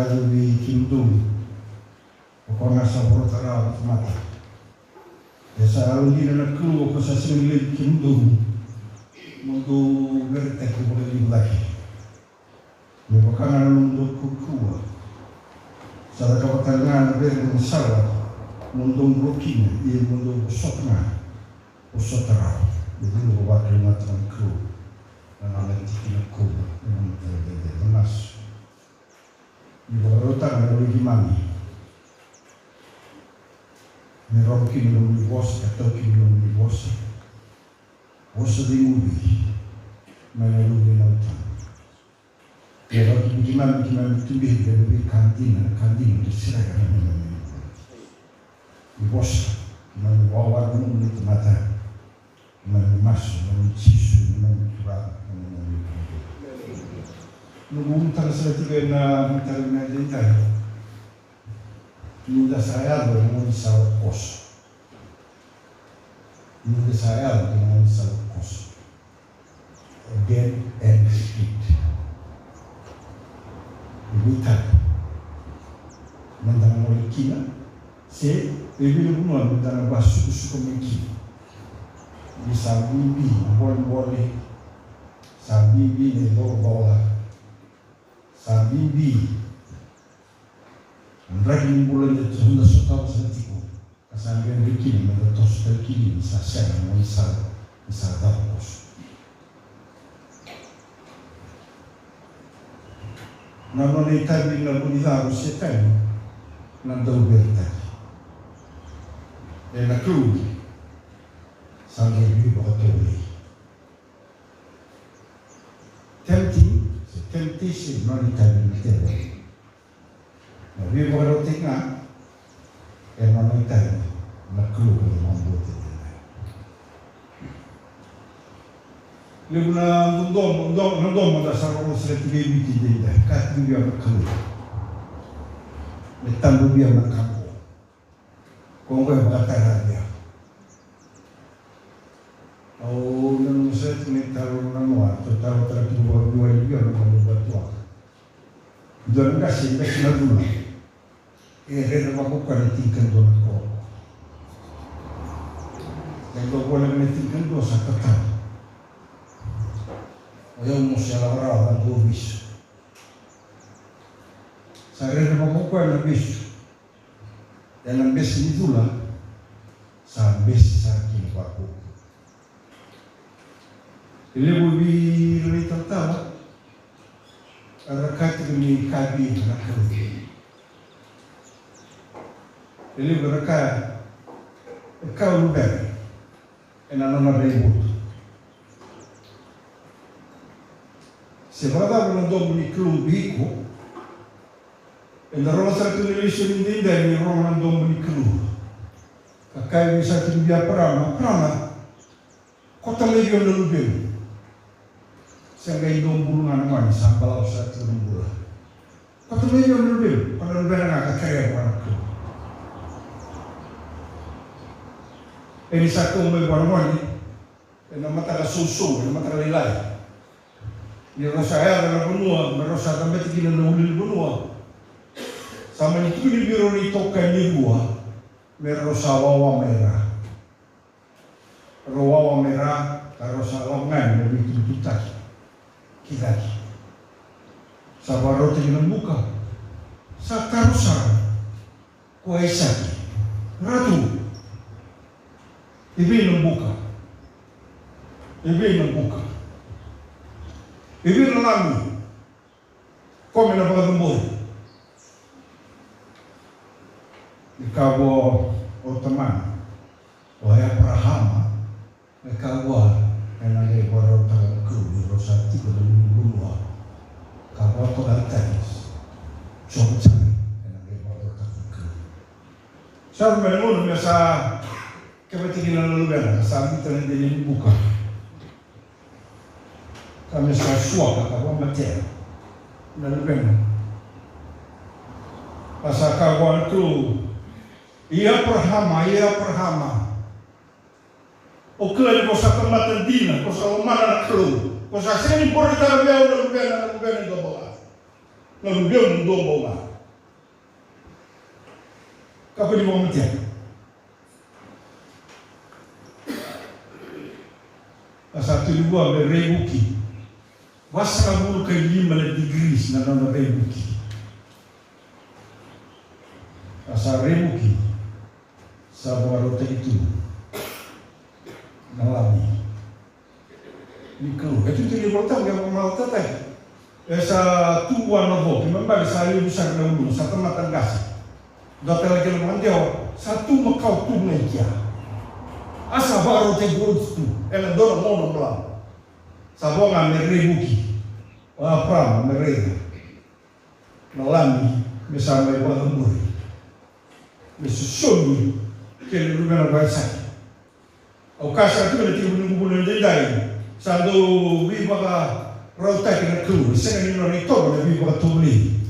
Vei kemudou, o koya ga sa vorata rawa na tamata. E sa yalodina na Kalou, o koya sa sega ni laivi kemudou mo dou veretaki vakalevu cake. Me vaka ga na nomudou kaukauwa, sa cakava tale ga na vere ni sala mo dou dro kina, ia mo dou vosota ga, vosota rawa. Me dou vakavinavinaka vua na Kalou na nona tikina koula ena mataka edaidai. Na masu. Ni vakarautaka na yalo i keimami me rogo kina na nomuni vosa, ka tau kina na nomuni vosa. Vosa cegu vei mai na Luve ni Nau Tabu. Ia vakavinavinaka keimami, keimami tuberi ena veika dina, na ka dina, na sereka na neimami bula. Ni vosa, keimami wawa na nomuni tamata. Keimami masu ena yaca i Jisu, neimami Turaga, neimami iVakabula. Noqu ulutaga sara tiko ena mataka edaidai. Ni da sa yaco ena gaunisala koso. Ni da sa yaco ena gaunisala koso. Dead end street. E veitali. Meda na gole kina, se e vei na vanua meda na vasukosuko mai kina. Ni sa bibi na bolebole, sa bibi na icolacola, sa bibi na draki ni bula eda sotava sara tiko. Ka sa dredre kina meda toso tale kina ni sa sega na gaunisala, ni sa cava koso. Na nona itavi na vunica o Setani na dauveitaki. Ena Kalou sa dau veivakatovolei. Tempting, se temptation, nona itavi na tevoro. Na veivakarautaki ga e nona itavi na Kalou ena vakabauta. Levu na dodomo, do-, na domo da sa rogo sara tiko e Viti edaidai, ka tiko vei au na Kalou. Me tabu vei au na ka qo. Ko qo e vakatara vei au. Au nanuma sara tiko na itaro na noa, tou taro tara tiko vakaveiwali vei au na noa ni vatuaka. Dua na qase e bese na cula. E rere vakaukauwa na tinikadua na kaloko. E dua voleka na tinikadua sa tatau. O yau mo se lako rawa na dua vesu. Sa rere vakaukauwa na vesu. Ena bese ni cula sa bese sara kina vakaukauwa. E levu vei ira na italatala era kaya tiko ni ka vei ira na Kalou. E levu era kaya e ka o luvena ena nona raivotu. Se vakacava na domo ni Kalou vei iko? Eda rogo sara tu na lesoni edaidai ni rogo na domo ni Kalou. Ka kaya vei sara tu vei Eparama, Eparama, kauta mai vei au na luvemu. Se qai dua bulu ga na gone, sa balavu sara tu na bula. Kauta mai vei au na luvemu, ko na luvena ga ka kerea vua na Kalou. E ni sa kau mai vua na gone ena mataka sousou, ena mataka lailai. Ni rau sa yaco na vanua me rau sa cabeta kina na ulunivanua, sa mani tukuni vei rau na itokani e rua me rau sa wawa mai ra. Rau wawa mai ra ka rau sa lako ga yani na veitubitubitaki ki cake. Sa vakarautaki na buka, sa taro sara ko Aisake, Ratu, e vei na buka? E vei na buka? E vei na lami? Ko me na vakacabori. Ni kaya vua o tamana, o Eparahama, me kaya vua ena qai vakarautaka na Kalou ni rau sa tiko ena ulunivanua. Ka vakatoka na tani, Jiova Jaire, ena qai vakarautaka na Kalou. Sa mai na gauna me sa keveti kina na luvena, sa biuta na dela ni buka. Ka me sa suaka ka vakamatea na luvena. Ka sa kaya vua na Kalou, i Eparahama, i Eparahama. Au kila ni ko sa tamata dina, ko sa lomana na Kalou. Ko sa sega ni borotaka vei au na luvena, na luvena e dua bau ga. Na luvemu e dua bau ga. Kakua ni vakamatea. A sa tukuni vua me rai vuki. Vasagavulu ka lima na degrees na nona rai vuki. A sa rai vuki. Sa vakarautaki tu na Lami ni Kalou. E tukuni voli tau ke vakamacalataki. E sa tu vua na vo, ke me bale sa levu sara na uluna, sa tamata qase. Dua tale kena vakadewa, sa tu makawa tu mai kea. A sa vakarautaki oti tu ena dua na gauna balavu. Sa vo ga me rai vuki o Aparama me raica na Lami me sa mai vakacabori, me sosomi kei na luvena vakaisaki. Au kaya sara tiko na tekivu ni vunau edaidai, sa dau veivakarautaki na Kalou, e sega ni nona itovo na veivakatovolei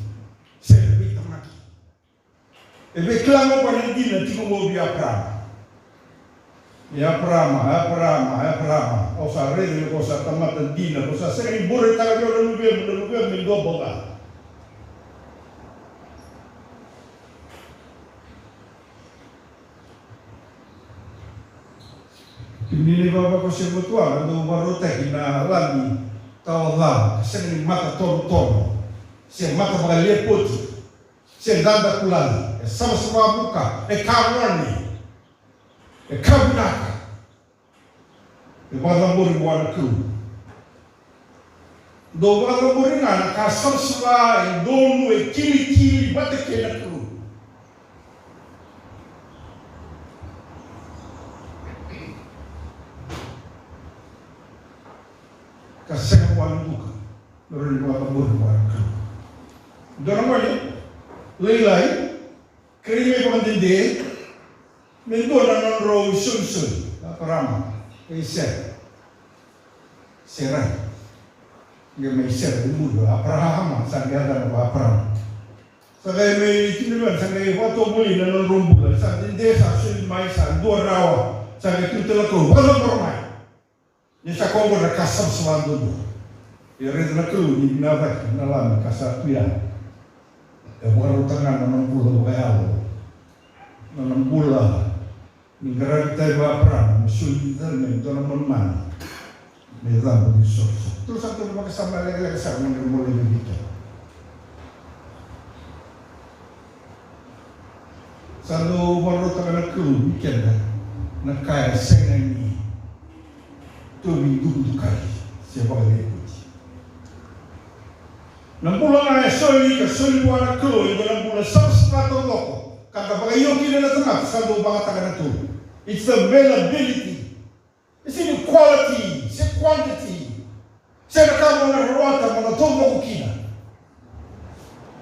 se na veitamaki. E vei kila ga o koya na dina tiko qo vei Aparama. E Aparama, e Aparama, e Aparama, au sa raica ni ko sa tamata dina, ko sa sega ni bureitaka vei au na luvemu, na luvemu e dua bau ga. Ni na ivavakoso e matua, na dau vakarautaki na Lami tawa ca, ka sega ni mata tonotono, se mata vakaliapoti, se dadakulali, e savasava vuka, e ka gone, e ka vinaka. E vakacabori vua na Kalou. Dau vakacabori ga na ka savasava, e donu, e kilikili vata kei na Kalou. Ka sega vua na buka me rawa ni vakacabori vua na Kalou. Dua na gone lailai, kerei mai vakadede me dua na nodrau isolisoli, Aparama kei Sera. Serai. Qai mai Sera, i muri o Aparama, sa qai yacana o Aparama. Sa qai mai tini vei, sa qai vakatovolei na nodrau bula, sa dede, sa soli mai, sa dua rawa, sa qai tu tale na Kalou, vakacabora mai. Ni sa koya qo na ka savasava duadua. Ia raica na Kalou ni vinaka cake na Lami ka sa tu ya. E vakarautaka ga na nona bula vakayalo, na nona bula ni qaravi taiva Aparama me soli tale mai dua na manumanu me cabo ni soso. Tou sa tou vakasama lekaleka sara na qai mole vei keda. Sa dau vakarautaka na Kalou vei keda na ka e sega ni tou veidukadukai se vakaleqoti. Na bula ga e soli ka soli vua na Kalou e dua na bula savasava taucoko ka da vakaio kina na tamata, sa dau vakayagataka na Kalou. It's the availability. E sega ni quality se quantity se na ka mo na rawata mo na taucoko kina.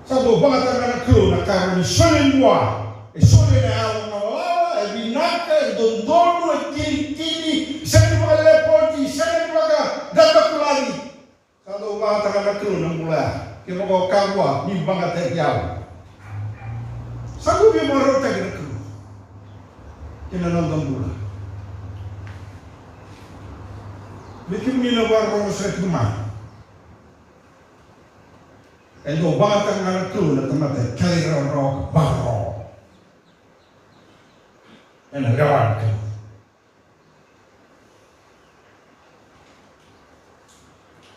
Sa dau vakayagataka na Kalou na ka e rawa ni soli vua. E soli ena yalo na lala, e vinaka, e dodonu, e kilikili, e sega ni vakaleqoti, e sega ni vakadadakulali. Sa dau vakayagataka na Kalou na bula ya. Kevaka o kakua ni vakayagataki au, sa dau veivakarautaki na Kalou kina noda bula. Me kemuni na vakarorogo sara tiko mai, e dau vakayagataka ga na Kalou na tamata e talairawarawa ka vakarorogo ena lewa ni Kalou.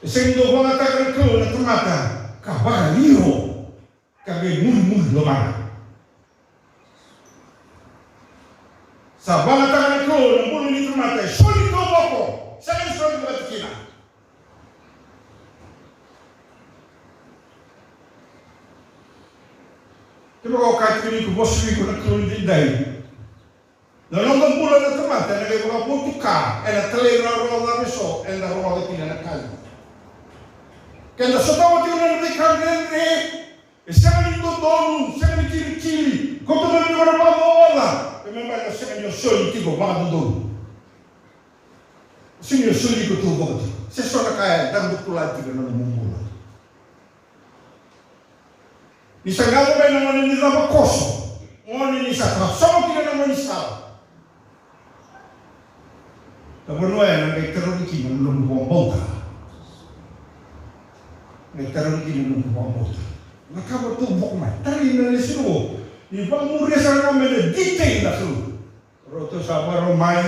E sega ni dau vakayagataka na Kalou na tamata ka vakaliro ka qai murimuri lomana. Sa vakayagataka na Kalou na bula ni tamata e soli taucoko, sega ni soli vakatikina. Kevaka o kaya tiko ni ko vosa vei iko na Kalou ni daidai, na noda bula na tamata ena qai vakavotuka ena talairawarawa cava eso eda rogoca kina na ka. Keda sotava tiko na veika dredre, e sega ni dodonu, sega ni kilikili, ko tu mai ni ko na vakavovoca, e me mai na sega ni o soli tiko vakadodonu. Sega ni o soli iko taucoko tiko. Se so na ka e dau kula tiko na nomu bula. Ni sa gaga mai na gone ni cava koso, gone ni sa tasogo kina na gone ni sala. Na vanua ya na qai tarogi kina na nomu vakabauta. Qai tarogi kina na nomu vakabauta. Na ka vakatou voko mai. Tarogi na lesoni vou. Ni vakamuria sara ga mai na detail na Kalou. Ratou sa vakarau mai,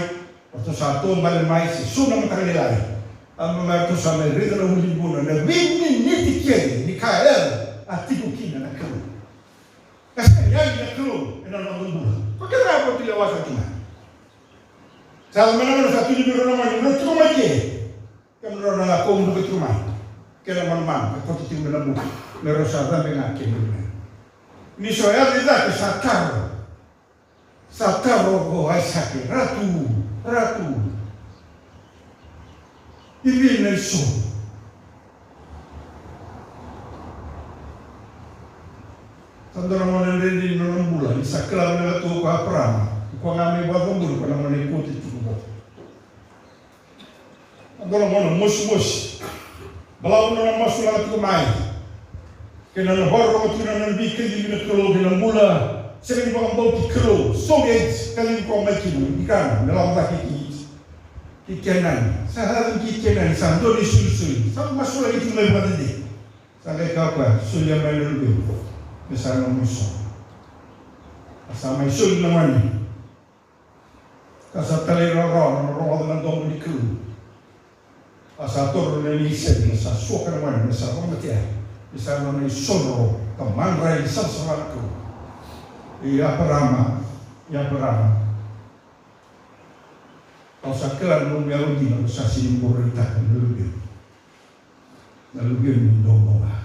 ratou sa taubale mai, se so na mataka lailai. A mai ratou sa mai raica na ulubula, na veiminiti kece ni ka e yaco a tiko kina na Kalou. Ka sega ni yali na Kalou ena noda bula. Ko keda ya ko tu lewa sa tu mai. Sa yaco mai na gauna sa tu ni vei rau na gone, rau tiko mai ke. Kemudrau na kaubuka tiko mai. Kena manumanu, ka koto tiko mai na buka. Me rau sa cabe ga kemudou mai. Ni so yaco i cake sa taro. Sa taro ko Aisake, Ratu, Ratu. I vei na isoro? Sa dua na gauna dredre ni nona bula, ni sa kila vinaka tu ko Eparama. Ko ga mai vakacabori ko na gauna i kote tiko ko. A dua na gauna mosimosi. Balavu na nona masulaka tiko mai. Kei na nona vakarorogo tiko na nona veikacivi na Kalou kei na bula. Sega ni vakabauti Kalou. Soviet, kacivi koya mai kina, i kana, me lako cake ki, ki Kenani. Sa yaco ki Kenani, sa dua na isolisoli. Sa masulaki tiko mai vakadede. Sa qai kaya o koya, solia mai na luvemu. Me sa nomu isogo. A sa mai soli na gone. Ka sa talairawarawa na rogoca na domo ni Kalou. A sa toro na Ilaija me sa suaka na gone me sa vakamatea. Me sa nona isoro ka madrai ni savasava na Kalou. I Eparama, i Eparama. Au sa kila na nomu yalodina, au sa sini boroitaka na luvemu. Na luvemu ni domo ga.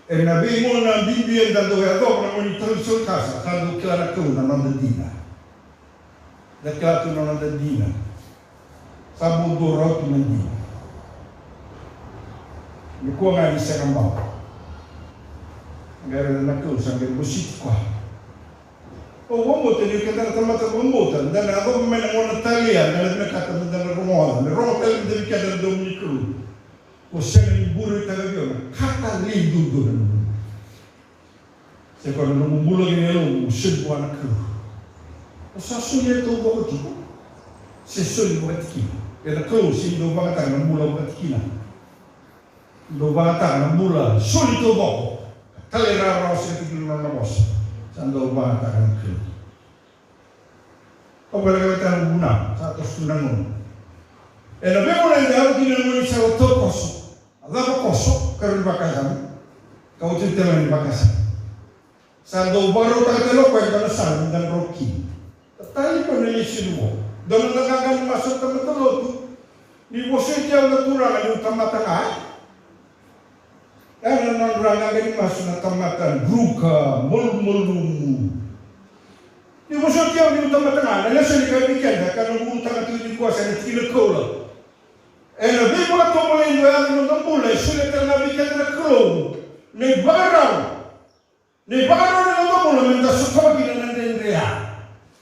Ena veigauna bibi eda dau yacova na gauna ni tauvi soli kasa, sa dau kila na Kalou na noda dina. Da kila tu na noda dina. Sa bau dua rawa tu na dina. Nikua ga ni sega bau. Qai raica na Kalou sa qai bositi koya. O vakabauta ni keda na tamata vakabauta, da na yacova mai na gauna tale ya, da na vinakata meda na rogoca, me rogo tale mada vei keda na domo ni Kalou. Ko sega ni bureitaka vei au na ka talei duadua na nomu bula. Se ko na nomu bula kei na yalomu, mo soli vua na Kalou. O sa solia taucoko tiko, se soli vakatikina. Ia na Kalou sega ni dau vakayagataka na bula vakatikina. Dau vakayagataka na bula soli taucoko. Talairawarawa sara tiko na nona vosa. Sa dau vakayagataka na Kalou. Au voleka vei tana vunau, sa toso tu na gauna. Ena veigauna eda yaco kina na gauna ni sala taukoso. A cava koso, karua ni vakasama. Ka oti tale ga ni vakasama. Sa dau vakarautaka tale o koya e dua na sala meda dro kina. Tali koya na Jisu ni vo. Dua na noda qaqa ni masu na tamata lotu. Ni vosoti au na Turaga niu tamata ga. Era na nodra qaqa ni masu na tamata druka, malumalumu. Ni vosoti au niu tamata ga, na lesoni ka vei keda, ka na ulutaga tu nikua sa na tikina koula. Ena veivakatovolei dau yaco ena noda bula, e solia tale ga vei keda na Kalou na ivakarau. Na ivakarau ni noda bula meda sotava kina na dredre ya.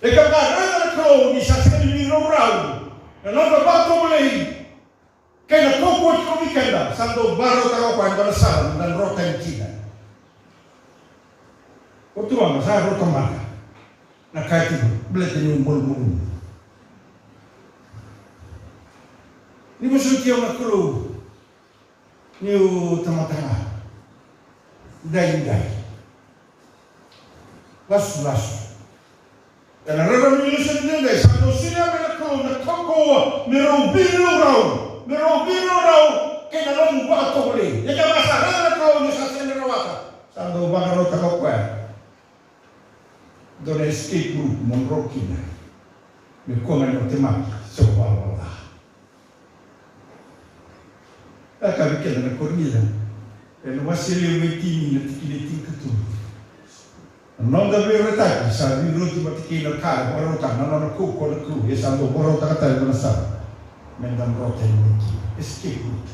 E ka ga raica na Kalou ni sa sega ni veiraurau na noda vakatovolei. Kei na kaukaua tiko vei keda, sa dau vakarautaka o koya e dua na sala meda dro tani kina. O Turaga sa rauta mada na ka e tiko, baleta niu malumalumu. Ni vosoti au na Kalou. Niu tamata ga daidai, lasulasu. Ena rarama ni lesoni daidai sa dau solia mai na Kalou na kaukauwa me rau veiraurau, me rau veiraurau kei na nomu vakatovolei. Ia kevaka sa raica na Kalou ni sa sega ni rawata, sa dau vakarautaka o koya dua na escape route mo dro kina. Me kua ga ni o temaki se o valavala ca. E kaya vei keda na Korinica ena wase levu e tini na tikina e tinikatolu. Na noda veiraitaki sa veirauti vata kei na ka e vakarautaka na nona kaukauwa na Kalou, e sa dau vakarautaka tale na sala meda dro tani mai kina. Escape route.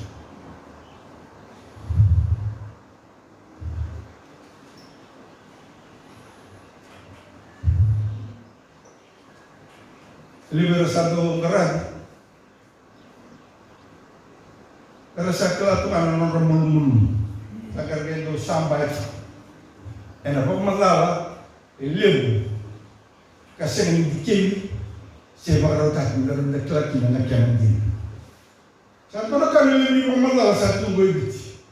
Levu era sa dau qaravi. Era sa kila tu ga na nodra malumalumu. Sa qai dau saba e tu ena vakamacala e levu ka sega ni dikevi se vakarautaki me ra kila kina na kena dina. Sa dua na ka na levu ni vakamacala sa tu qo e Viti.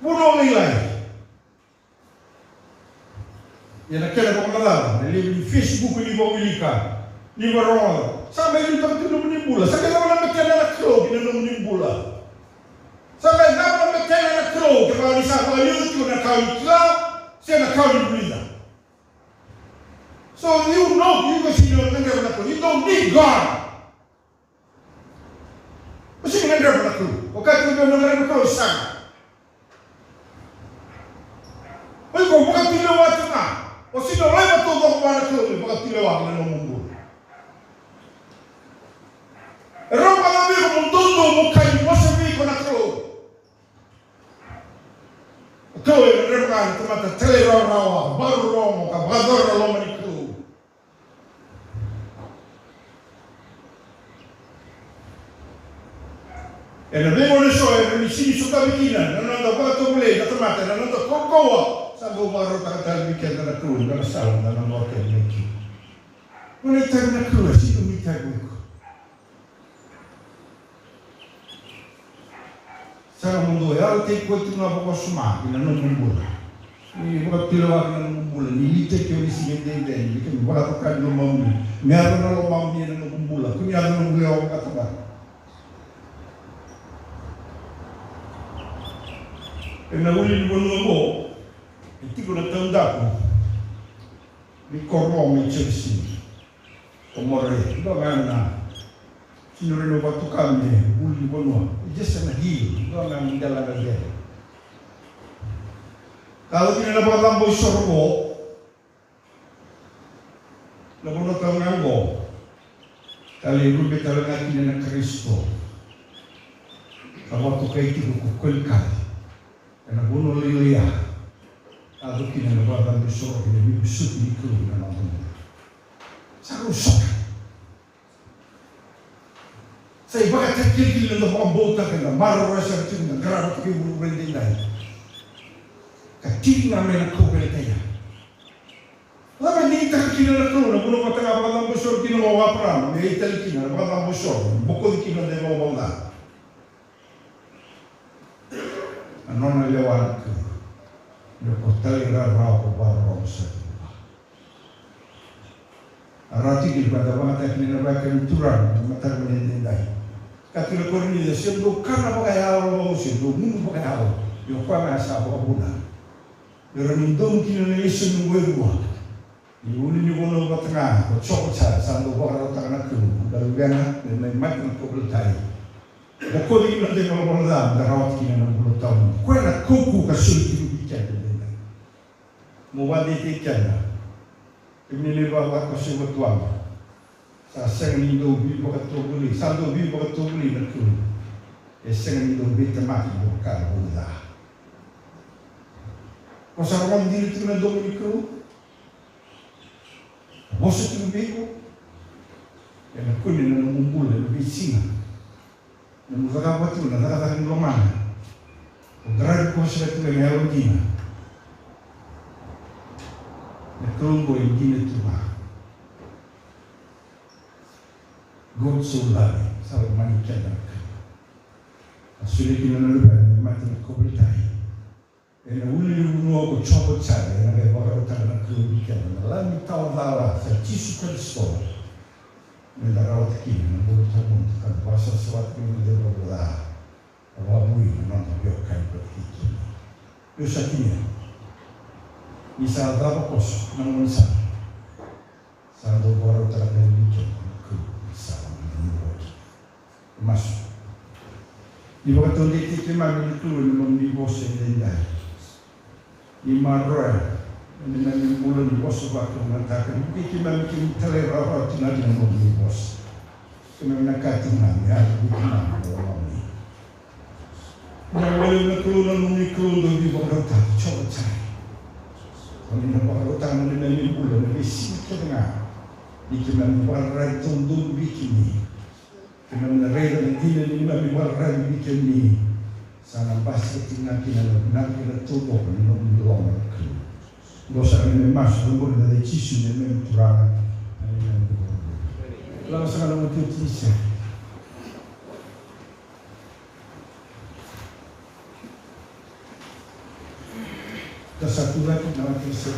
Vunau lailai. Ia na kena vakamacala, na levu ni Facebook ni vakawilika, ni vakarogoca. Sa mai liutaka tu nomuni bula. Sa qai cava na betena na Kalou ki na nomuni bula? Sa qai cava na betena na Kalou kevaka ni sa vakaliuca tiko na ka o ni kila se na ka o ni vulica? So you know, you go see your, you don't need God. O sega ni gadreva na Kalou. O kaya tiko vei au na gadreva na Kalou, sega. O iko vakatulewa tiko ga. O sega ni laiva taucoko vua na Kalou me vakatulewa ki na nomu bula. E rawa vei iko mo doudou mo kaya ni vosa vei iko na Kalou. Na Kalou e gadreva ga na tamata talairawarawa, vakarorogo ka vakayacora na loma ni Kalou. Ena veigauna eso era na sega ni sotavi kina na noda vakatovolei na tamata, na noda kaukauwa. Sa dau vakarautaka tale vei keda na Kalou na sala eda na lako kina mai kina. Ko na itavi na Kalou, e sega ni itavi iko. Sara mo dou yalataki koya tu ga vakawasoma ina nomu bula. Ni vakatulewa ina nomu bula, ni liutaki o ni siga edaidai, ni kemi vakatokani lomamuni. Me yaco na lomamuni ena nomu bula, kua ni yaco na nomu lewa vakatabana. Ena ulunivanua oqo e tiko na taudaku ni koro mai Jerusalemi. Ko Moraia, dua ga na tino rau vakatoka me ulunivanua. Just na hill, dua ga na dela na dela. Ka lako kina na vakacabo isoro qo. Na vanua tale ga qo. Ka lai rube tale ga kina na Karisito. Ka vakatokai tiko ko Koilakali. Ena vanua lailai ya. Ka yaco kina na vakacabo isoro kei na veivosoti ni Kalou ena noda bula. Sa rau sota. Sa ivakatakilakila na noda vakabauta kei na maroroya sara tiko na qarava tiko e vuravura edaidai. Ka tiki ga mai na kauveilatai ya. Cava e digitaka kina na Kalou na vanua vata ga vakacabo isoro kina o Eparaama, me itali kina na vakacabo isoro, bokoci kina na ivalavala ca. Na nona lewa na Kalou. Ni ko talairawarawa, ko vakarorogo sara tiko vua. A rawa tiko ni ko da vakayagataka kina na vakayagataki ni Turaga na mataka ni edaidai. Ka tiko na Korinica, se dou kana vakayalo, se dou gunu vakayalo, ia o koya ga sa vakavuna. Ia rawa ni donu kina na lesoni oqo e rua. Ni ulunivanua vata ga ko Joko Jare, sa dau vakarautaka na Kalou na luvena me mai mate na kauveilatai. Bokoci kina na ivalavala ca me da rawata kina na bula tawamudu. Koya na kaukaua ka soli tiko vei keda edaidai. Mo vakadei keda. Kemuni na ivavakoso e Vatuwaqa. Sa sega ni dau veivakatovolei, sa dau veivakatovolei na Kalou. E sega ni dau veitemaki vaka na vuni ca. Ko sa rogoca dina tiko na domo ni Kalou? Vosa tiko vei iko? Ena kune na nomu bula ena veisiga. Nomu cakava tiko na cakacaka ni lomana. O qaravi koya sara tiko ena yalodina. Na Kalou oqo e dina tu ga. God so loved, sa lomani keda na Kalou. A solia kina na Luvena me mate na kauveilatai. Ena ulunivanua ko Joko Jare, ena qai vakarautaka na Kalou vei keda na Lami tawa cala sa Jisu Karisito. Me da rawata kina na bula tawamudu ka da vakasavasavataka na noda ivalavala ca. Ka vakavouya na noda veiwekani vata kei kemuni. Io, sa tinia. Ni sa cava koso na gauna sara. Sa dau vakarautaka tale vei keda na Kalou ni sa na noda ivalavala ca. Masu. Ni vakataudeitaki keimami na Kalou ena nomuni vosa edaidai. Ni maroroya na neimami bula ni vosa vakalougatataki. Ni vukei keimami, keimami talairawarawa tiko ga ki na nomuni vosa. Keimami na kaya tiko ga me yaco vei keimami na lomamuni. Vinaka vakalevu na Kalou, na nomuni Kalou dau veivakarautaki, Jiova Jaire. Oni na vakarautaka na neimami bula ena veisiga kece ga. Ni keimami vakararavi taudonu vei kemuni. Keimami na raica na dina ni neimami vakararavi vei kemuni. Sa na basika tiko ga kina na vinaka kei na taucoko ni nomuni loma na Kalou. Dou sa neimami masu, oqori ena yaca i Jisu neimami Turaga. Emeni. Lako sara na matai ni sere. Da sa tu cake na matai ni sere.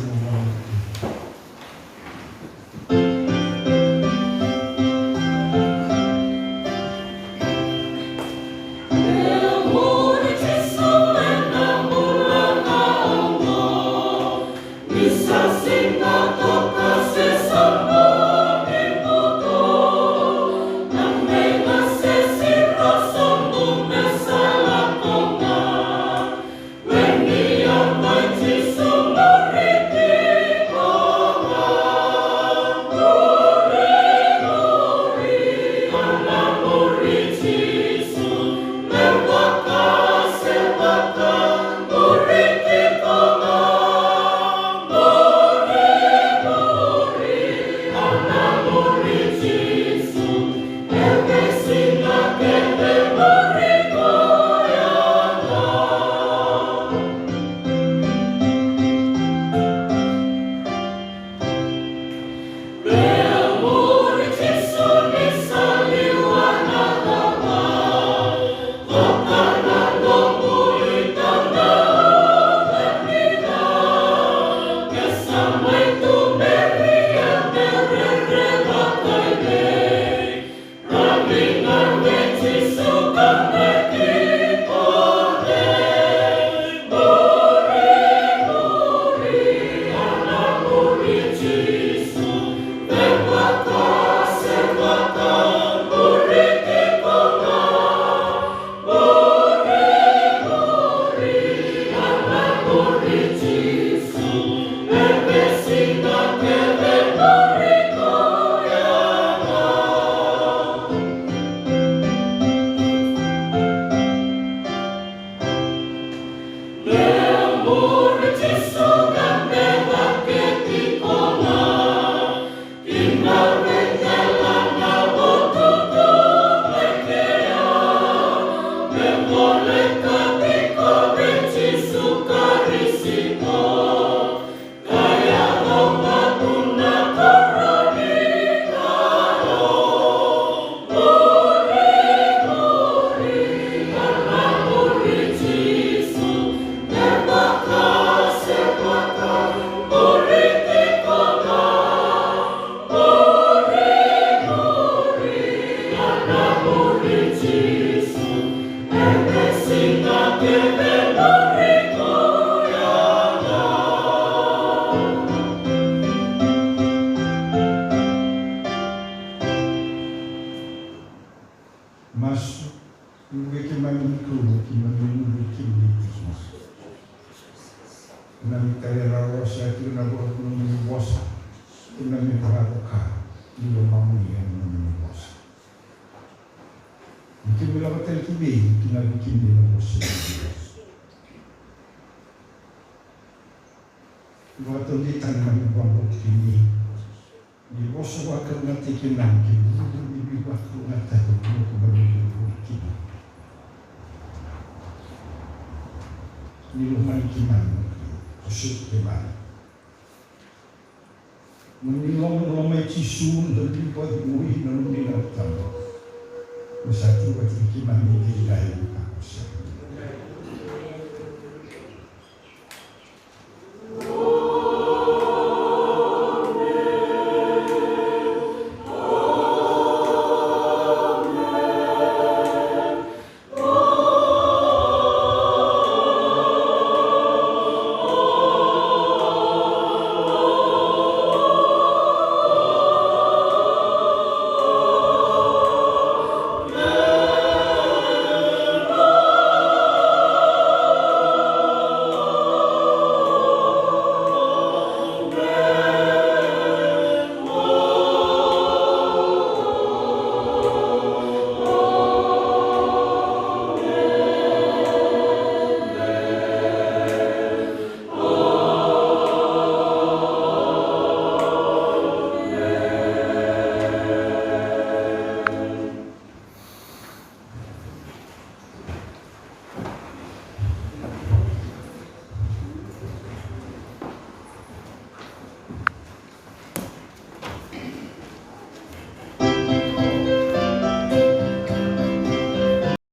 Keimami vakatoka ni lomamuni ena nomuni vosa. Ni keimami lako tale ki vei, ni keimami kidavaki na vosa ni Kalou. Vakataudeitaka na nomuni vakabauti keimami. Ni vosa vakalougatataki keimami, ke vuku ni veivakalougatataki ni nomu vuli kina. Ni lomani keimami, ko soti keimami. Mo ni loma, loma i Jisu, na liu vakacegui na nomuni Yalo Tabu. Mo sa tu vata kei keimami edaidai, ni kakua sega.